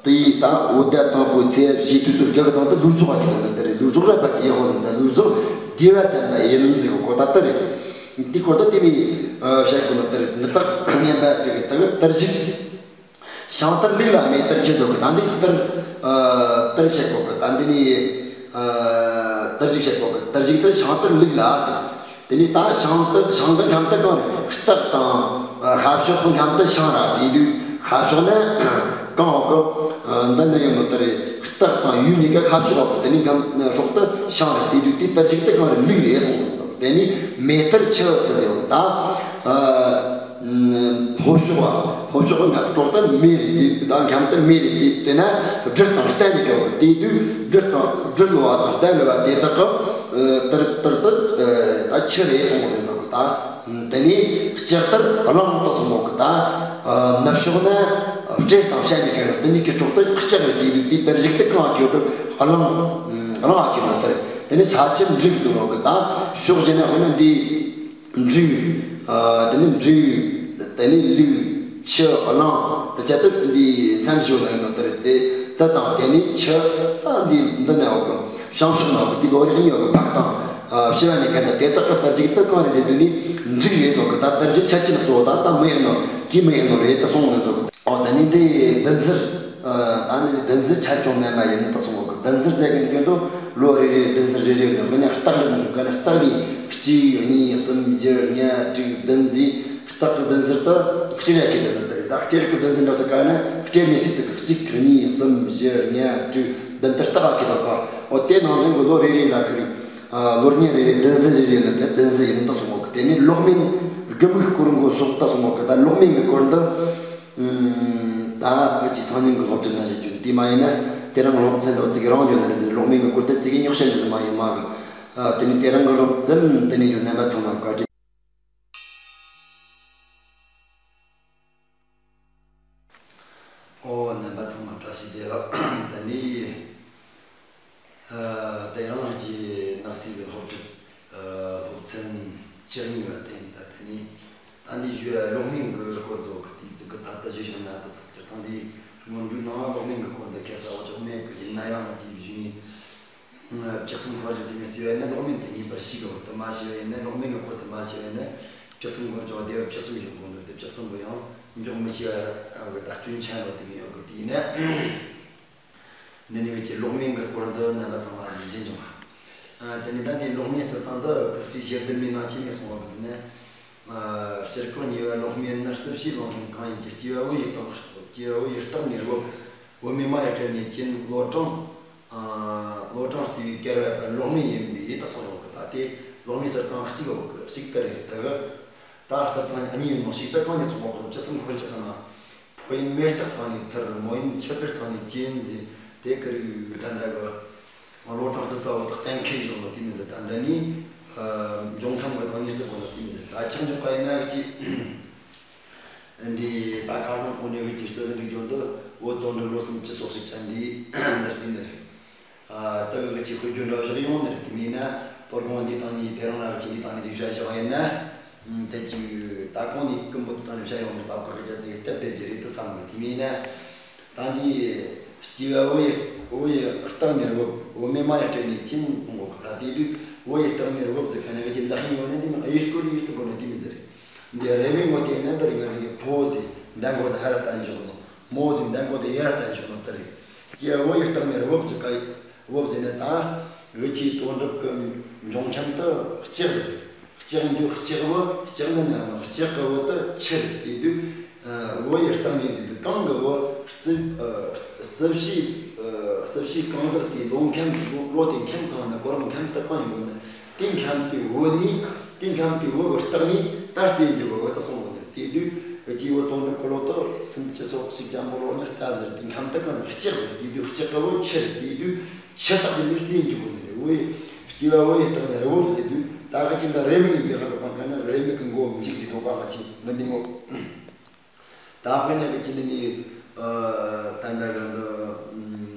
དེ་ཡིས་ད་འོ་ད་དང་པོའི་ཚེ་བཞི་དུས་ཚོད་རྒྱག་དང་དུ་ལུས་ཚོགས་ཀྱི་དོན་དེ་རེད། ལུས་ཚོགས་རབ་པ་ཀྱི་ཡེ་ཧོ་ཟིན་ད་ལུས་ཚོགས་བདེ་བ་ལྡན་པ་ཡིན་ཟེར་གོ་ད་ལྟ་རེད། འདི་གོ་ད་དེ་མི་བཤད་གོ་ན་དེ་རེད། འདི་དག་ངན་པ་དེ་གི་དེ་གི་དར་ཞིག་ཤིང་དར་ལུག་ལ་མེ་དར་ཆེ་ཚོ་གི་ད་འདི་དར་དར་བཤད་གོ་གི་ད་འདི་ནི་དར་ཞིག་བཤད་གོ་གི་དར་ཞིག་དེ་ཤིང་དར་ལུག་ལ་ཟེར། དེ་ནས་ད་ཤིང་དུ་ཤིང་གི་འགྲམ་དུ་གང་རེད། སྟག་དང་ཤ་ཕྱོགས་ཀྱི་འགྲམ་དུ་ཤིང་ར་དེ་དུས་ཤ་ཕྱོགས་ནི་གང་འོག་གི་འདི་ནི་ཡོད་ནོ་དེ་རེད། སྟག་དང་ཡུལ་གཉིས་ཀ་ཤ་ཕྱོགས་འོག་གི་དེ་ནས་འགྲམ་སྲོག་ཏུ་ཤིང་རེད། དེ་དུས་དེ་དར་ཞིག་དུ་གང་རེད། ལུག་རེད་གསུངས་སོང་། དེ་ནས་མེ་དར་ཆུ་དུ་ཟེར་བ་ད། ལྷོ་ཕྱོགས་ལྷོ་ཕྱོགས་ཀྱི་སྲོག་ཏུ་མེ་རེད། དེ་དང་འགྲམ་དུ་མེ་རེད། དེ་དེ་ན་སྦྲུལ་དང་རྟ་ནི་གོ་གི་དེ་དུས་སྦྲུལ་དང་སྦྲུལ་ལོ་བ་དང་རྟ་ལོ་བ་དེ་དག་གི་དར་དར་དུ་ད་ཆུ་རེད་གསུངས་པ་རེད་གསུངས་གི་ད། དེ་ནས་ལྕགས་དར་གླང་དུ་གསུངས་གི་ད། ནུབ་ཕྱོགས་ན་སྤྲེལ་དང་བྱ་ནི་གོ་གི་དེ་གཉིས་ཀྱི་སྲོག་ཏུ་ལྕགས་རེད། དེ་དུས་དེ་དར་ཞིག་དུ་གང་གི་དུ་གླང་གླང་ཨ་གི་ནོ་དར། དེ་ནས་ས་ཆུ་འབྲུག་དུ་ནོ་གི་ད་ཕྱོགས་བཞི་ན་དཔེར་ན་འདི། འབྲུག་དེ་ནས་འབྲུག་དེ་ནས་ལུག་ཆུ་གླང་དེ་ཆ་དུ་འདི་མཚམས་ཞོ་ལ་ཡིན་ནོ་དེ་རེད། དེ་དེ་དང་དེ་ནས་ཆུ་ད་འདི་འདི་ནས་འོག་གི་བྱང་ཕྱོགས་ནང་གི་དེ་ལོ་རེ་ཡོད་གི་བག་དང་ཕྱི་བ་ནས་གན་ད་དེ་དག་གི་དར་རྒྱུག་དུ་གང་རེད་ཟེར་དུས་ནི་འབྲུག་རེད་ཟོ་གི་ད་དར་རྒྱུག་ཆ་ཅི་ན་གཙོ་བོ་ད་ད་མི་ཡིན་ནོ་དེ་མི་ཡིན་ནོ་རེད་ད་སོང་ནས་ཟོ་གི། ཨོ་ད་ནི་འདི་བདུན་ཟུར། ད་ནི་བདུན་ཟུར་ཆ་ཆུང་ནས་མ་ཡིན་ད་སོང་གི་བདུན་ཟུར་ཟེར་གི་འདི་གི་འདུག་ལོ་རེ་རེ་བདུན་ཟུར་རེ་རེ་ནི་དཔེར་ན་སྟག་ལ་འཇུག་ག་ན་སྟག་ནི་གཅིག་གཉིས་གསུམ་བཞི་ལྔ་དྲུག་བདུན་ཟེར་སྟག་གི་བདུན་ཟུར་དུ་སྤྲེལ་ཡ་གི་འདི་འདི་ད་སྤྲེལ་གི་བདུན་ཟུར་འདྲ་སོ་ག་ན་སྤྲེལ་ནི་སྲིད་ཚིག་གི་གཅིག་གཉིས་གསུམ་བཞི་ལྔ་དྲུག་བདུན་དུ་སྟག་གི་འདི་ག་ཨོ་དེ་ནང་བཞིན་གི་ལོ་རེ་རེ་ལ་གི་རིགས། ལོ་གཉིས་རེ་རེ་བདུན་ཟིན་རེ་རེ་ནི་དེ་བདུན་ཟིན་ཡིན་ད་སོང་གི། དེ་ནས་ལོག་མིན་དགུ་མིག་སྐོར་མགོ་སོགས་ད་སོང་གི། ད་ལོག་མིན་གི་སྐོར་འདི་ད་བོད་ཀྱི་སང་ཉིན་གི་སློབ་ཁྲིད་ན་བྱེད་རྒྱུ་དེ་མ་ཡིན་ན་དེ་རིང་སློབ་ཚན་འདི་ཚིག་རང་བརྗོད་ན་རེད། ལོག་མིན་གི་སྐོར་དེ་ཚིག་རྙོག་བཤད་འདི་མ་ཡིན་མ་གི། དེ་ནས་དེ་རིང་གི་སློབ་ཚན་དེ་ནས་ཡོད་རྣམ་པ་ཚང་མ་བཀའ་དྲིན། ཨོ་རྣམ་པ་ཚང་མ་བཀྲ་ཤིས་བདེ་ལེགས། ད་ནི་དེ་རིང་གི་ནག་སི་གི་སློབ་ཁྲིད་སློབ་ཚན་བཅུ་གཉིས་པ་དེ་ཡིན། ད་དེ་ནི་ད་འདི་ཞུ་ལོག་མིན་གི་སྐོར་ཚོ་གི་དུས་ཚོད་གི་ད་ལྟ་ཞུ་ཞོག་ན་ད་ས་སྤྱིར་བཏང་འདི་སྔོན་འགྲོའི་ནང་ལོག་མིན་གི་སྐོར་འདི་ཁ་གསལ་བོ་ཅོག་མེད་གི། ཡིན་ན་ཡང་ང་ཅིག་ཞུ་ནི། བཅུ་གསུམ་འཁོར་བཅུ་དེ་ནས་བརྩི་བ་ཡིན་ན་ལོག་མིན་དེ་ངེས་པར་ཞིག་གི་འོག་ཏུ་མ་ཞིག་ཡིན་ན་ལོག་མིན་གི་སྐོར་དུ་མ་ཞིག་ཡིན་ན་བཅུ་གསུམ་འཁོར་བཅུ་བདེ་བ་བཅུ་གསུམ་ཞིག་དགོངས་འདུག་དེ་བཅུ་གསུམ་པོ་ཡང་འཇོག་མི་ཤེས་པ་གི་ད་སྐྱོན་ཆེན་ལོ་དེ་ནས་ཡོད་གི། དེ་ཡིན་ན་འདི་ནས་གི་ལོག་མིན་གི་སྐོར་འདི་རྣམ་པ་ཚང་མ་ལ་ཞུ་འཇོག་དེ་ནས་ད་འདི་ལོག་མིན་ཟེར་སྟངས་འདི་ཁུ་སིའི་ཞེ་བདུན་མའི་ནང་ཆེན་ནས་གསུངས་པ་གི་ཟིན་ན། སྤྱིར་ཁོ་ཉེ་བའི་ལོག་མིན་ནི་རྩིབས་ཕྱིའི་ལོག་མིན་གང་ཡིན་གྱི། སྐྱེ་བ་བུ་ཡི་སྟེང་སྐྱེ་བ་བུ་ཡི་སྟེང་ནས་བུ་བུ་མེ་མ་ཡི་སྤྲེལ་ནས་གྱེན་ལོ་གྲངས། ལོ་གྲངས་བརྩི་བའི་གར་བ་པར་ལོག་མིན་ཡིན་པས་ཡིད་དུ་སོང་ཡོང་གི། ད་དེ་ལོག་མིན་ཟེར་སྟངས་གཅིག་ཡོད་གི། གཅིག་ལྟར་རེད། དེ་གི་ད་རྩིབས་སྟངས་གཉིས་ཡོད་ནོ། གཅིག་ད་གང་ནས་ཚོགས་པ་གོ་བཅུ་གསུམ་འཁོར་བཅུ་གི་ནང་ཕོ་ཡིན་མེ་སྟག་སྟེང་ནས་ཐར། མོ་ཡིན་ཆུ་བུར་སྟེང་ནས་གྱེན་ཟེར། དེ་གི་རིགས་ད་འདྲ་གི་ལོ་གྲངས་རྩི་ས་བོ་དག་གཏན་འཁེལ་ཡོད་ནོ་དེ་མི་ཟེར། ད་འདི་ནི་འབྱུང་ཁམས་གི་སྟེང་ནས་རྩི་དགོས་ནོ་དེ་མི་ཟེར། ད་ཆག་འཇོག་ག་ཡིན་ན་གཅིག་འདི་ད་ཁ་སང་གོང་ནས་གི་ཅིག་རྩོད་རིག་འཇོག་འདི་བོད་དོན་འགྲོ་ལོ་གསུམ་སྤྱི་ཚོགས་ཤིག་ཅན་འདི་འདིར་བརྩིས་ནི་རེད། ད་གི་ཅིག་ཤོད་རྒྱུ་འདྲ་བཞག་ཡོང་ནི་རེད། དེ་མིན་ན་དོ་དགོང་འདི་དང་ནི་དེ་རང་ལ་ཅིག་འདི་དང་ནི་ཅིག་བཤད་བཞག་ཡིན་ན་དེ་ཅིག་ད་གོང་ནས་ཀུན་པོ་དེ་དང་ནི་བཤད་ཡོང་ནི་ད་བཀག་གི་རྒྱ་ཚིག་སྟབས་བདེ་རྒྱུ་རེད་དུ་བསམ་གི། དེ་མིན་ན་ད་འདི་སྐྱེ་བ་བུ་ཡི་བུ་ཡི་སྟེང་ནས་བུ་བུ་མེ་མ་ཡི་སྤྲེལ་ནས་གྱེན་གོང་གོ་གི། ད་དེ་དུས་བུ་ཡི་སྟེང་ནས་བུ་ཟེར་མཁན་ནི་གི་ཅིག་ལག་ཤེས་ཡོད་ནི་འདི་མི་ཨ་ཡི་སྐོར་ཡིག་སུ་གོ་ནི་དེ་མི་ཟེར་རེད། འདི་རེ་མིག་ངོ་དེ་ན་འདི་རིགས་ང་ཚོ་གི་ཕོ་ཟེར་མདའ་མགོ་དེ་ཧ་ར་བསྟན་འཇོག་ནོ། མོ་ཟེར་མདའ་མགོ་དེ་ཡ་ར་བསྟན་འཇོག་ནོ་དེ་རེད། ཀྱེ་བོ་ཡི་སྟེང་ནས་བུབ་ཟེར་ག་ཡི་བུབ་ཟེར་ནས་ད་འུ་ཆའི་དོན་གྲུབ་ཀྱི་འབྱུང་ཁམས་དུ་ལྕགས་ཟེར། ལྕགས་འདི་ལྕགས་བུ་ལྕགས་ནི་ན་ལྕགས་ཀྱི་བུ་དུ་ཆུ་རེད། དེ་དུས་བུ་ཡི་སྟེང་ནས་ཟེར་དུས་གང་གི་བུ་རྩི་རྩི་ཕྱིའི། སུ་ཞིག་གང་ཟག་དེའི་ལོ་ཁམས་ལོ་ལོ་དེ་ཁམས་གང་ན་གོ་རིམ་ཁམས་དག་གང་ཡིན་དགོས་ན། དེ་ཁམས་དེ་བོད་ནས་དེ་ཁམས་དེ་བོད་གི་རྟགས་ནས་ད་རྩིས་འཇོག་གི་བོད་དུ་སོང་བ་ནི། དེ་དུས་རི་སྐྱེས་བུ་དོན་གྲུབ་ཀྱི་ལོ་དག་སུམ་ཅུ་སོ་གཅིག་ཅན་པོ་ལོ་ནི་རྟ་ཟེར། དེ་ཁམས་དག་གང་ན་ལྕགས་ཟེར། དེ་དུས་ལྕགས་ཀྱི་བོད་ཆུ་རེད། དེ་དུས་ཆུ་རྟགས་ཟེར་ནས་རྩིས་འཇོག་གི་ནི་རེད། བོད་སྐྱེས་བུ་བོད་ཡི་རྟགས་ནི་རི་བོ་ཟེར་དུས། ད་གི་ཅི་འདི་རེའུ་མིག་ཡིན་པའི་ཁ་དོག་དང་གང་ན་རེའུ་མིག་གི་མགོ་མཇུག་ཅིག་དོ་ག་ང་ཅི་མི་འདི་མོ། ད་དཔེར་ན་གི་ཅི་འདི་ནི་ཨ་ད་ད་གི་འདི་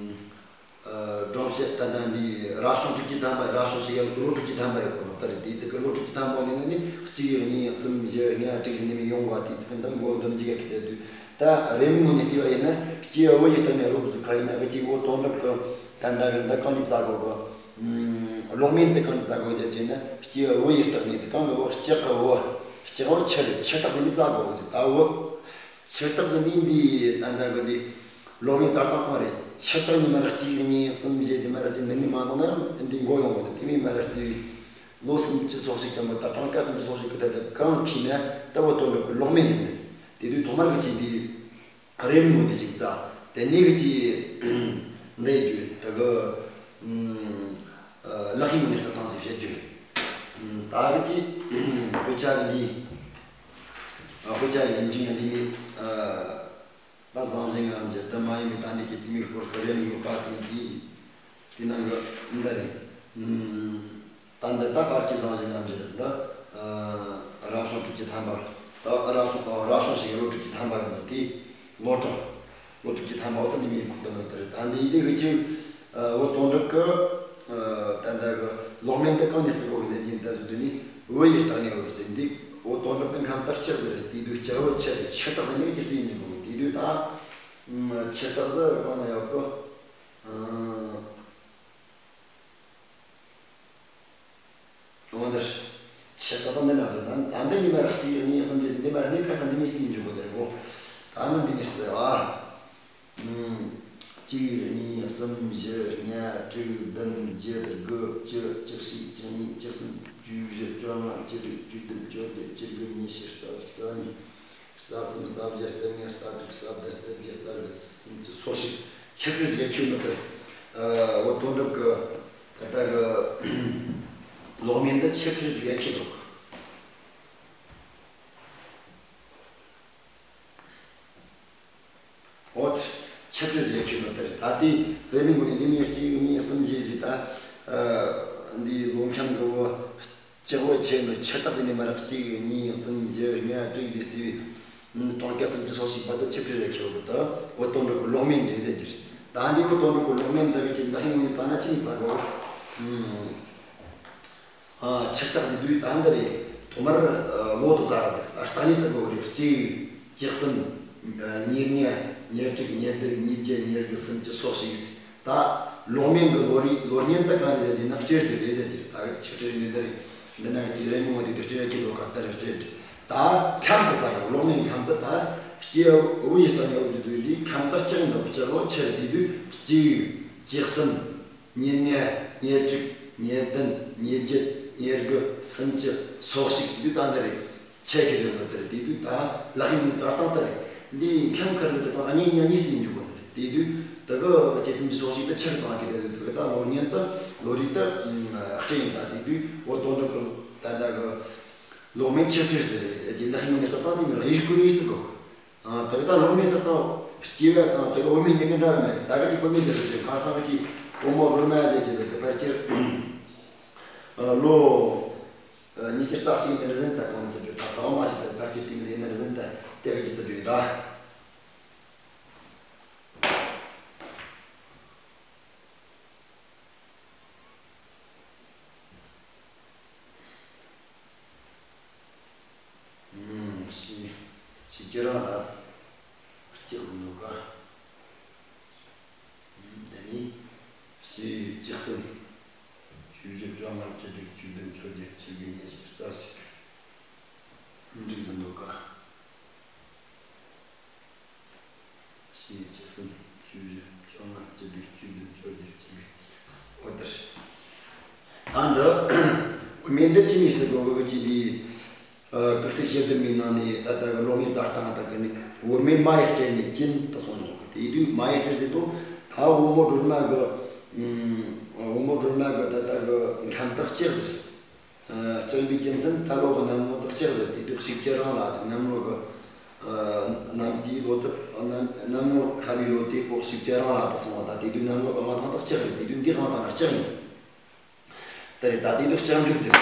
ཨ་སྒྲོམ་གཞི་ད་ད་འདི་རབ་བྱུང་དྲུག་ཅུ་ཐམ་པ། རབ་བྱུང་ཞིག་ཡང་ལོ་དྲུག་ཅུ་ཐམ་པ་ཡོད་གི་ནོ། ད་རེད། དེ་ཚིག་གི་ལོ་དྲུག་ཅུ་ཐམ་པ་ནི་ནི་གཅིག་གཉིས་གསུམ་བཞི་ལྔ་དྲུག་ཟེར་ནི་མི་ཡོང་བ། དེ་ཚིག་གི་འདི་མགོ་འདི་མཇུག་གི་ཁྱེར་ཏེ་དུས། ད་རེའུ་མིག་ངོས་ནས་བལྟས་པ་ཡིན་ན་སྐྱེས་བུ་བོད་ཡི་རྟགས་ནས་རུབ་ཟིག་ཁ་ཡིན་ན་གི་སྐྱེས་བུ་དོན་གྲུབ་ཀྱི་ད་ད་གི་འདི་གང་ནས་བཙལ་དགོས་གི། ཨ་གློག་མེ་འདི་གང་ནས་བཙལ་དགོས་ཟེར་གྱི་ན། སྐྱེས་བུ་བོད་ཡི་རྟགས་ནས་ཟེར། གང་གི་བོད། ལྕགས་ཀྱི་བོད། ལྕགས་བོད་ཆུ་རེད། ཆུ་རྟགས་ཟེར་ནས་བཙལ་དགོས་གི་ཟེར། ད་བོད་ཆུ་རྟགས་ཟེར་ནས་འདི་ད་ད་གི་འདི་གློག་མེ་བཙལ་སྟངས་གང་རེད། ཆུ་རྟགས་ནས་མར་ར་གཅིག་གཉིས་གསུམ་བཞི་ཟེར་མར་ར་རྩིས་ནི་ནི་མ་གཏོང་ན་འདི་མགོ་ཡོང་བ་དང་། དེ་མིན་མར་ར་རྩིས་པའི་ལོ་སུམ་ཅུ་སོ་གཅིག་ཅན་པོ་ད་གྲངས་ཀ་སུམ་ཅུ་སོ་གཅིག་གི་ཐད་དུ་གང་ཁེལ་ན་ད་བོད་དོན་གྲུབ་ཀྱི་གློག་མེ་ཡིན་ནི། དེ་དུས་ཐོག་མར་གི་ཅི་འདི་རེའུ་མིག་ངོས་ནས་ཅིག་བཙལ། དེ་ནས་གི་ཅི་འདི་རྒྱུ་ད་གི་ཨ་ལག་ཤེས་ངོས་ནས་བཙལ་སྟངས་ཟིག་བཤད་རྒྱུ་རེད། ད་གི་ཅི་དཔེ་ཆ་གི་འདི་དཔེ་ཆ་གི་ཉིན་རྒྱུན་གི་འདི་ནི་ཨ་ད་བཟང་ཞིང་ངམ་གྱི་དུ་མ་ཡིན་པའི་ད་འདི་གི་དེ་མིག་སྐོར་གི་རེའུ་མིག་ཡོད་པ་དེ་འདི། དེ་ནང་གི་འདི་རེད། ད་འདི་ད་བར་གྱི་བཟང་ཞིང་ངམ་གྱི་འདི་རབ་བྱུང་དྲུག་ཅུ་ཐམ་པ། ད་རབ་བྱུང་རབ་བྱུང་ཞིག་ལོ་དྲུག་ཅུ་ཐམ་པ་ཡོད་ནོ། དེ་ལོ་གྲངས་ལོ་དྲུག་ཅུ་ཐམ་པ་འོ་ད་འདི་མིག་ཁུག་ཏུ་ནོ་དེ་རེད། ད་འདི་ཡིན་དེ་གི་ཅི་བོད་དོན་གྲུབ་ཀྱི་ད་འདི་གི་གློག་མེ་འདི་གང་ནས་བརྩི་དགོས་གི་ཟེར་གྱི་ཡིན། ད་གཟོད་དེ་ནི་བོད་ཡི་རྟགས་ནས་བོད་ཟེར། འདི་བོད་དོན་གྲུབ་ཀྱི་ཁམས་ད་ལྕགས་ཟེར། དེ་དུས་ལྕགས་བོད་ཆུ་རེད། ཆུ་རྟགས་ཟེར་ནས་ཅི་ཟེར་ཡིན་གི། དེ་དུས་ད་ཆུ་རྟགས་ཟེར་གང་ན་ཡོད་གི། འོ་འདིར། ཆེད་དུ་འདི་ན་འདོད་ན་ད་འདི་ཉི་མ་རེ་གཅིག་གཉིས་གསུམ་བརྒྱད་ཟིན་འདི་མ་རེ་ནི་ཁ་སང་འདི་མི་སྲིད་འཇུག་གོ་དེར་གོ། ད་ནི་འདི་ནི་རྩོད་པ། གཅིག་གཉིས་གསུམ་བཞི་ལྔ་དྲུག་བདུན་བརྒྱད་དགུ་བཅུ་བཅུ་གཅིག་བཅུ་གཉིས་བཅུ་གསུམ་བཅུ་བཞི་བཅོ་ལྔ་བཅུ་དྲུག་བཅུ་བདུན་བཅོ་བརྒྱད་བཅུ་དགུ་ཉི་ཤུ་རྩ་གཅིག་རྩ་གཉིས། རྩ་གསུམ་རྩ་བཞི་རྩ་ལྔ་རྩ་དྲུག་རྩ་བདུན་རྩ་བརྒྱད་རྩ་དགུ་སུམ་ཅུ་སོ་གཅིག་ཆིག་ཁྲི་ཟིག་ཁྱེར་མི་ཐུབ། ཨ་བོད་དོན་གྲུབ་ཀྱི་ད་ལྟ་གི་གློག་མེ་འདི་ཆིག་ཁྲི་ཟིག་ཁྱེར་འདུག་འོ་དེ་ཆིག་ཁྲི་ཟིག་ཁྱེར་མི་ཐུབ། ད་ལྟའི་རེའུ་མིག་ངོས་ནས་འདི་མི་གཅིག་གཉིས་གསུམ་བཞི་ཟིག་ད་ཨ་འདི་ལོ་འཁྱམ་གི་བོད། ལྕགས་བོད་ཆུ་ནི་ཆུ་རྟགས་ཟེར་ནས་མ་རེད། གཅིག་གཉིས་གསུམ་བཞི་ལྔ་དྲུག་ཟེར་སྲིད་པའི་གྲངས་ཀ་སུམ་ཅུ་སོ་གཅིག་པ་དེ་ཆིག་ཁྲི་རེ་ཁྱེར་བ་དེ་བོད་དོན་གྲུབ་ཀྱི་གློག་མེ་འདྲ་ཟེར་གྱི་རེད། ད་འདི་བོད་དོན་གྲུབ་ཀྱི་གློག་མེ་འདི་གི་ཅིག་འདི་ཧིང་ངོས་ནས་བཙལ་ན་ཅི་ནས་བཙལ་དགོས། ཨ་ཆུ་རྟགས་ཟེར་དུས་ད་འདི་རེད། ཐོག་མར་ལོ་དེ་བཙལ་ཟེར། ཨ་རྟགས་ནི་ཟེར་དགོས་རེད། གཅིག་གཅིག་གསུམ་ཉེར་ལྔ་ཉེར་དྲུག་ཉེར་བདུན་ཉེར་བརྒྱད་ཉེར་དགུ་སུམ་ཅུ་སོ་གཅིག་ད་གློག་མེ་གི་ལོ་རེའི་ལོ་རྙིང་ད་ག་རེ་ཟེར་གྱི་ན་སྤྲེལ་དེ་རེད་ཟེར་གྱི་རེད། ད་གི་ཆིག་ཁྲི་ནི་འདི་རེད། འདི་ན་གི་ཅིག་རེ་མོ་དེ་དུ་སྤྲེལ་གྱི་ལོ་ག་ལྟར་སྤྲེལ་དེ། ད་ཁམས་དེ་ཚ་གི་གློག་མེ་ཁམས་དེ་ད་སྤྲེལ་བོ་ཡི་སྟེང་ཡོད་རྒྱུ་དུ་འདི་ཁམས་དེ་ལྕགས་འདུག་ལྕགས་བོ་ཆུ་དེ་དུས་གཅིག་གཅིག་གསུམ་ཉེར་ལྔ་ཉེར་དྲུག་ཉེར་བདུན་ཉེར་བརྒྱད་ཉེར་དགུ་སུམ་ཅུ་སོ་གཅིག་དུས་ད་འདི་རེད། ཆེ་གི་དོན་དུ་དེར་དེ་དུས་ད་ལག་ཡིན་ཙར་བཏང་སྟེ་རེད། འདི་ཁམས་ཁར་ཟེར་བཏང་གཉིས་གཉིས་གཉིས་སུ་ཡིན་འཇུག་གོ་ནི་རེད། དེ་དུས་དེ་གི་ཆེ་སུམ་ཅུ་སོ་གཅིག་ཏུ་ཆེར་བཏང་གི་དེ་དུས་དེ་གི་ད་ལོ་ཉན་དུ་ལོ་རེ་དུ་སྤྲད་ཡིན། ད་དེ་དུས་འོ་དོན་གྲུབ་ཀྱི་ད་ལྟ་གི་ལོ་མེ་ཆེ་ཐོས་ཟེར་རེད། ཀྱི་ལག་ཡིན་ཙར་བཏང་དེ་མིན་ལ་ཡིག་སྐུར་ཡིག་སུ་གོ། དེ་གི་ད་ལོ་མེ་ཙར་བཏང་སྐྱེ་བ་དང་དེ་གི་འོ་མེ་ཉིན་གི་འདྲ་ར་མེད། ད་གི་ཅིག་གོ་མེ་ཟེར་ཟེར་ཁ་སང་གི་ཅིག་འོ་མོ་རོལ་མ་ཟེར་གྱི་ཟེར་གི་ཕལ་ཆེར་ལོ། ཉི་ཤུ་རྩ་གཅིག་ནས་རེ་ཟིན་ད་གོང་ཚུད་རྒྱུ་ད་ས་བ་མ་ཞིག་ད་ལྟ་ཅི་ཏིང་ལེ་ནས་རེ་ཟིན་ད་ལྟ་གི་ཅི་ཚ་རྒྱུ་ཡིན་ད། ཞི་ཞི་ཁྱེད་རང་ལ་གཅིག་ཟིན་འདུག་ག་དེ་ནི་ཞི་གཅིག་གསུམ་བཅུ་བཞི་བཅོ་ལྔ་བཅུ་དྲུག་བཅུ་བདུན་བཅོ་བརྒྱད་བཅུ་དགུ་ཉི་ཤུ་རྩ་གཅིག་འགྲིག་ཟིན་འདུག་ག་ཞི་གཅིག་གསུམ་བཅུ་བཞི་བཅོ་ལྔ་བཅུ་དྲུག་བཅུ་བདུན་བཅོ་བརྒྱད་བཅུ་དགུ་འོ་དེར། ད་འདི་མེ་འདི་ཅི་ནས་བརྩི་དགོས་གི་ཅི་འདི། སྐུ་ཚེ་ཞེ་བདུན་མའི་ནང་ནས་ད་ལྟ་གི་ལོ་མེ་ཙར་བཏང་ད་གི་ནི་འོ་མེ་མ་ཡི་སྤྲད་ནས་ཅི་ནས་ད་སོང་བྱུང་གི། དེ་དུས་མ་ཡི་སྤྲད་དེ་དུ་ ད་བུ་མོ་སྒྲོལ་མ་གི་ཨམ། བུ་མོ་སྒྲོལ་མ་གི་ད་ལྟ་གི་ཁམས་དག་ལྕགས་ཟེར། ལྕགས་པའི་རྒྱུ་མཚན་ད་ལོ་གི་གནམ་ལོ་དག་ལྕགས་ཟེར། དེ་དུས་གཅིག་ཅི་རང་ལ་ཟིག་གནམ་ལོ་གི་གནམ་གྱི་ལོ་དུ་གནམ་གནམ་ལོ་ཁ་བའི་ལོ་དེ་གོ་གཅིག་ཅི་རང་ལ་དག་སོང་བ། ད་དེ་དུས་གནམ་ལོ་གི་དབང་ཐང་དག་ལྕགས་རེད། དེ་དུས་འདི་དབང་ཐང་ར་ལྕགས་ཡིན། དེ་རེད། ད་དེ་དུས་ལྕགས་འབྲུག་ཟེར།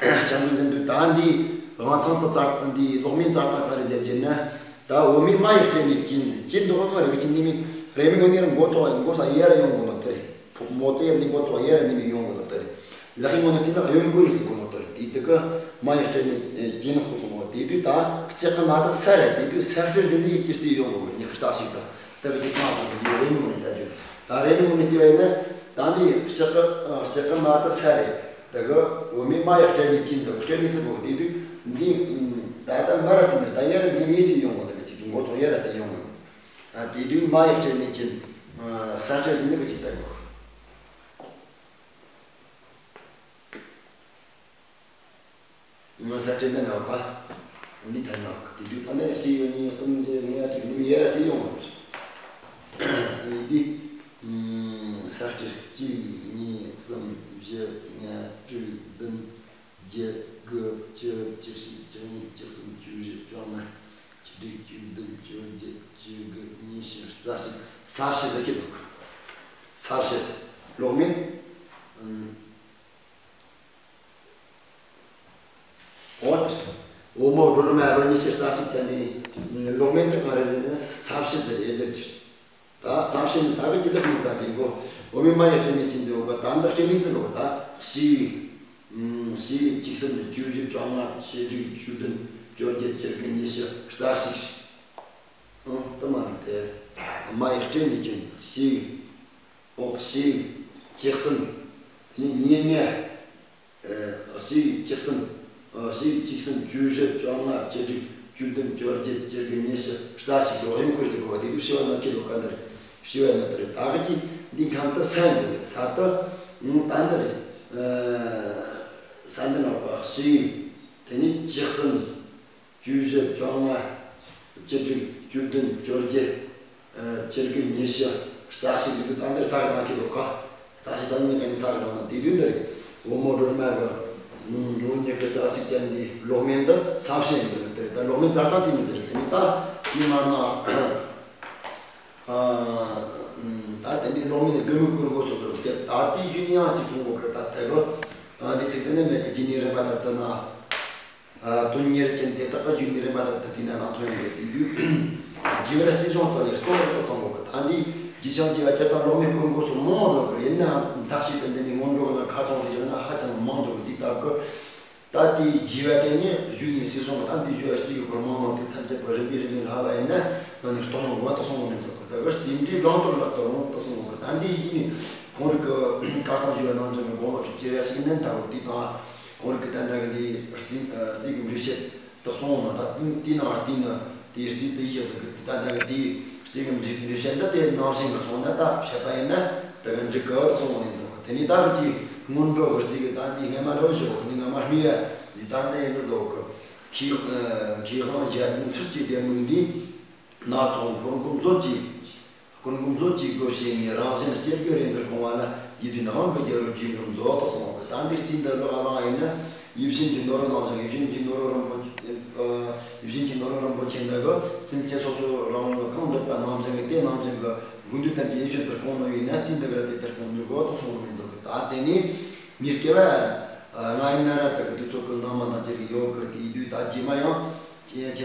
ལྕགས་འབྲུག་ཟེར་དུས་ད་འདི་དབང་ཐང་དུ་བཙལ། འདི་ལོག་མིན་བཙལ་སྟངས་ག་རེ་ཟེར་གྱི་ན། ད་འོ་མའི་མ་ཡི་སྤྲད་ནས་གྱེན་ཟེར། གྱེན་འདོགས་ག་རེ་གི་གྱེན་ནི་མི་རེ་མི་ངོ་ནི་ར་མགོ་ཐོག་མགོ་ས་ཡར་ཡོང་དགོས་ནོ་དེ་རེད། ཕོ་མོ་དེ་ཡར་ནི་མགོ་ཐོག་ཡར་ནི་མི་ཡོང་དགོས་ནོ་དེ་རེད། ལག་གི་ངོ་ནི་གྱེན་ན་གཡོན་སྐོར་རེ་ཟེར་དགོས་ནོ་དེ་རེད། དེ་ཚིག་གི་མ་ཡི་སྤྲད་ནས་གྱེན་ཁོ་སོང་བ། དེ་དུས་ད་ལྕགས་གི་མ་ད་ས་རེད། དེ་དུས་ས་སྤྲད་ཟེར་ནི་ཡི་གྱེན་རྩིས་ཡོང་དགོས་གི་ཉི་ཤུ་རྩ་གཅིག་ད། ད་གི་ཅིག་ཐང་ཐང་གི་རེ་མི་ངོ་ནི་ད་རྒྱུ། ད་རེ་མི་ངོ་ནི་དེ་བས་ན། ད་འདི་ལྕགས་གི་ལྕགས་གི་མ་ད་ས་རེད། ད་གི་འོ་མའི་མ་ཡི་སྤྲད་ནས་གྱེན་ད་སྤྲད་ནས་ཟེར་གོ་དེ་དུས་འདི་ད་ད་མ་ར་ཚིག་ནི་ད་ཡར་འདི་མི་ཚིག་ཡོང་གོ། ད་གི་ཅིག་མགོ་ཐོག་ཡར་ར་ཚིག་ཡོང་གོ། ད་དེ་དུས་མ་ཡི་སྤྲད་ནས་གྱེན་ས་སྤྲད་ཟེར་ནི་གི་ཅིག་ད་གོ། ས་སྤྲད་ན་ནག་པ། འདི་ད་ནག་དེ་དུས་ད་ནི་གཅིག་གཉིས་གསུམ་བཞི་ལྔ་དྲུག་ནི་ཡར་སི་ཡོང་བ་རེད། དེ་ས་སྤྲད་གཅིག་གཉིས་གསུམ་བཞི་ལྔ་དྲུག་བདུན་བརྒྱད་དགུ་བཅུ་བཅུ་གཅིག་བཅུ་གཉིས་བཅུ་གསུམ་བཅུ་བཞི་བཅོ་ལྔ་བཅུ་དྲུག་བཅུ་བདུན་བཅོ་བརྒྱད་བཅུ་དགུ་ཉི་ཤུ་རྩ་གཅིག་ས་བྱི་ཟེར་གྱི་འདུག་ས་བྱི་ཟེར་ལོག་མིན། འོ་དེ། བུ་མོ་སྒྲོལ་མ་ལོ་ཉི་ཤུ་རྩ་གཅིག་ཅན་ནི་ལོག་མིན་དུ་གང་རེད་ཟེར་ན་ས་བྱི་ཟེར་ཡེ་ཟེར་གྱི། ད་ས་བྱི་ནི་ད་གི་ཅི་ལེགས་མིན་ཙང་ཅིག་གོ། འོ་མའི་མ་ཡི་སྤྲད་ནས་གྱེན་ཟེར་བ། ད་འདི་སྤྲད་ནས་ཟེར་ལོ། ད་གཅིག་གཅིག་གཅིག་གསུམ་བཅུ་བཞི་བཅོ་ལྔ་བཅུ་དྲུག་བཅུ་བདུན་བཅོ་བརྒྱད་བཅུ་དགུ་ཉི་ཤུ་རྩ་གཅིག་ཨང་། དུ་མ་རེད་དེ། མ་ཡི་སྤྲད་ནས་གྱེན་གཅིག་འོ་གཅིག་གཅིག་གསུམ་གཉིས་ལྔ། གཅིག་གཅིག་གསུམ། གཅིག་གཅིག་གསུམ་བཅུ་བཞི་བཅོ་ལྔ་བཅུ་དྲུག་བཅུ་བདུན་བཅོ་བརྒྱད་བཅུ་དགུ་ཉི་ཤུ་རྩ་གཅིག་སོགས་ཡིན་དགོས་ཟེར་གོ་བ། དེ་དུས་བྱི་བ་ན་ཁྱེད་ལོ་ག་འདི་རེད། བྱི་བ་ན་དེ་རེད། ད་གི་ཅི་འདི་ཁམས་དུ་ས་ཡིན་དགོས་ས་དུ་ད་འདི་རེད། ས་འདི་ལ་བ་གཅིག་དེ་ནས་གཅིག་གསུམ། བཅུ་བཞི་བཅོ་ལྔ། བཅུ་དྲུག་བཅུ་བདུན་བཅོ་བརྒྱད། བཅུ་དགུ་ཉི་ཤུ་རྩ་གཅིག་འདི་ད་འདིར་ས་གི་ནང་གི་ལོ་ཁ། རྩ་གཅིག་ས་གཉིས་ཀ་ནི་ས་གི་ནང་ན་དེ་དུས་འདིར་བུ་མོ་སྒྲོལ་མ་གི་ལོ་ཉི་ཤུ་རྩ་གཅིག་ཅན་འདི་ལོག་མིན་འདི་ས་བྱི་ཡིན་འདི་ནི་དེ་ད་ལོག་མིན་རྩ་ཐང་དེ་མི་ཟེར། དེ་ནི་ད་དེ་མ་ན་ད་དེ་འདི་ལོག་མིན་ནི་དགོས་མི་དགོས་དགོས་སོ་སོ་དེ་ད་དེ་ཡུལ་ནི་ཡང་གཅིག་སོང་གོ་གི། ད་དེ་གི་འདི་ཚིག་ཚིག་ནི་མེད་གི་རྗེས་ནི་རིམ་པ་ལྟར་དུ་ན། དོན་གཉེར་ཅན་དེ་དག་གི་རྗེས་ནི་རིམ་པ་ལྟར་དུ་དེ་ན་ནང་དོན་ཡོད་དེ་དུས། རྗེ་བར་སྲིད་གཞུང་དག་ལས་ལྟོ་བར་དུ་གསུངས་གོ་གི། ད་འདི་རྗེ་ཞང་རྗེ་བ་སྤྱིར་བཏང་ལོག་མིན་སྐོར་འགོ་སོགས་མང་བོ་ཡོད་གི། ཡིན་ནའང་མཐའ་གཅིག་ཏུ་འདི་ནི་སྔོན་འགྲོ་གི་ནང་ཁ་ཚང་ཞིག་བཞག་ན་ཧ་ཅང་མང་འགྲོ་གི། དེ་ལྟ་གི་ད་དེའི་རྗེ་བ་དེ་ནི་གཞུག་ནས་སྲིད་གཞུང་གི་ད་འདི་ཞུ་བ་གཅིག་གི་སྐོར་མང་ནང་དེ་ཐམས་ཅད་པོ་རིམ་པས་རིམ་པས་ལྷ་བ་ཡིན་ན་ནང་ནས་རྟོགས་ནོ་འགོ་ད་གསུངས་གོ་ནས་སོ་གི། ད་གི་རྩིས་འབྲས་བླང་དོར་ལག་ཏུ་རུང་ད་གསུངས་གོ་གི། ད་འདི་ཡིན་ནི་ཁོང་རིག་གི་གར་སང་ཞུ་བ་ནང་བཞིན་གི་དགོངས་པ་གྲུབ་ཀྱི་རེ་ཞིག་ནན་ད་གོ་དེ་དང་། ཁོང་རིག་གི་ད་ལྟ་གི་འདི་རྩིས་རྩིས་ཀྱི་འགྲེལ་བཤད་དུ་སོང་ན། ད་དེའི་ནང་རྩིས་ནི་དེའི་རྩིས་དེ་ཡི་ཟིག་གི་ད་ལྟ་གི་དེའི་རྩིས་ཀྱི་འགྲེལ་བཤད་འདི་དེ་ནང་བཞིན་གི་སོང་ན་ད་བཤད་པ་ཡིན་ན་ད་གི་འགྲིག་གི་ད་སོང་ནས་ཟིག་གི། དེ་ནས་ད་གི་ཅིག་སྔོན་འགྲོ་གི་རྩིས་ཀྱི་ད་འདི་སྔ་མ་འགྲོ་ཞོག་གི། ནི་སྔ་མ་སྨྲས་ཡ་ཟིག་ད་འདི་ཡིན་ཟིག་གི། མཁས་མཁས་དབང་གཞལ་དུ་ཚུལ་གྱི་ལྡེ་མིག་འདི། སྣ་ཚོགས་འཁོར་འགོད་མཛོད་ཀྱི། འཁོར་འགོད་མཛོད་ཀྱི་སྒོ་ཕྱེ་ནས་རང་གཞན་སྐྱེ་རྒུའི་རེ་འདོད་སྐོང་བ་ལ་ཡིད་བཞིན་དབང་གི་རྒྱལ་པོར་རྗེས་འགྲོར་མཛོད་དུ་གསུངས་པ། ད་འདིར་རྩིས་འདི་ལོག་རང་ཡིན་ན་ཡིད་བཞིན་གྱི་ནོར་བུ་ནང་བཞིན། ཡིད་བཞིན་གྱི་ནོར་བུ་རིན་པོ་ཆེ། ཡིད་བཞིན་གྱི་ནོར་བུ་རིན་པོ་ཆེ་འདི་གི་སེམས་ཅན་སོ་སོ་རང་ལ་གང་འདོད་པ་ནང་བཞིན་གྱི་དེ་ནང་བཞིན་གྱི་དགོས་འདོད་ཐམས་ཅད་ཡིད་བཞིན་དུ་སྐོང་ནོ་ཡིན་ན་རྩིས་འདི་གར་དེ་ལྟར་སྐོང་ནུས་གོ་དུ་གསུངས་པ་མིན་ཙང་གི། ད་དེ་ནི་མི་སྐྱེ་བ་ང་ཡིན་ན་ར་ད་གི་དུས་ཚོད་ཀྱི་ནང་མ་ནང་ཅི་རིགས་ཡོད་གི། དེའི་དུས་ད་རྗེས་མ་ཡང་ཅི་ཡང་བྱས་ན།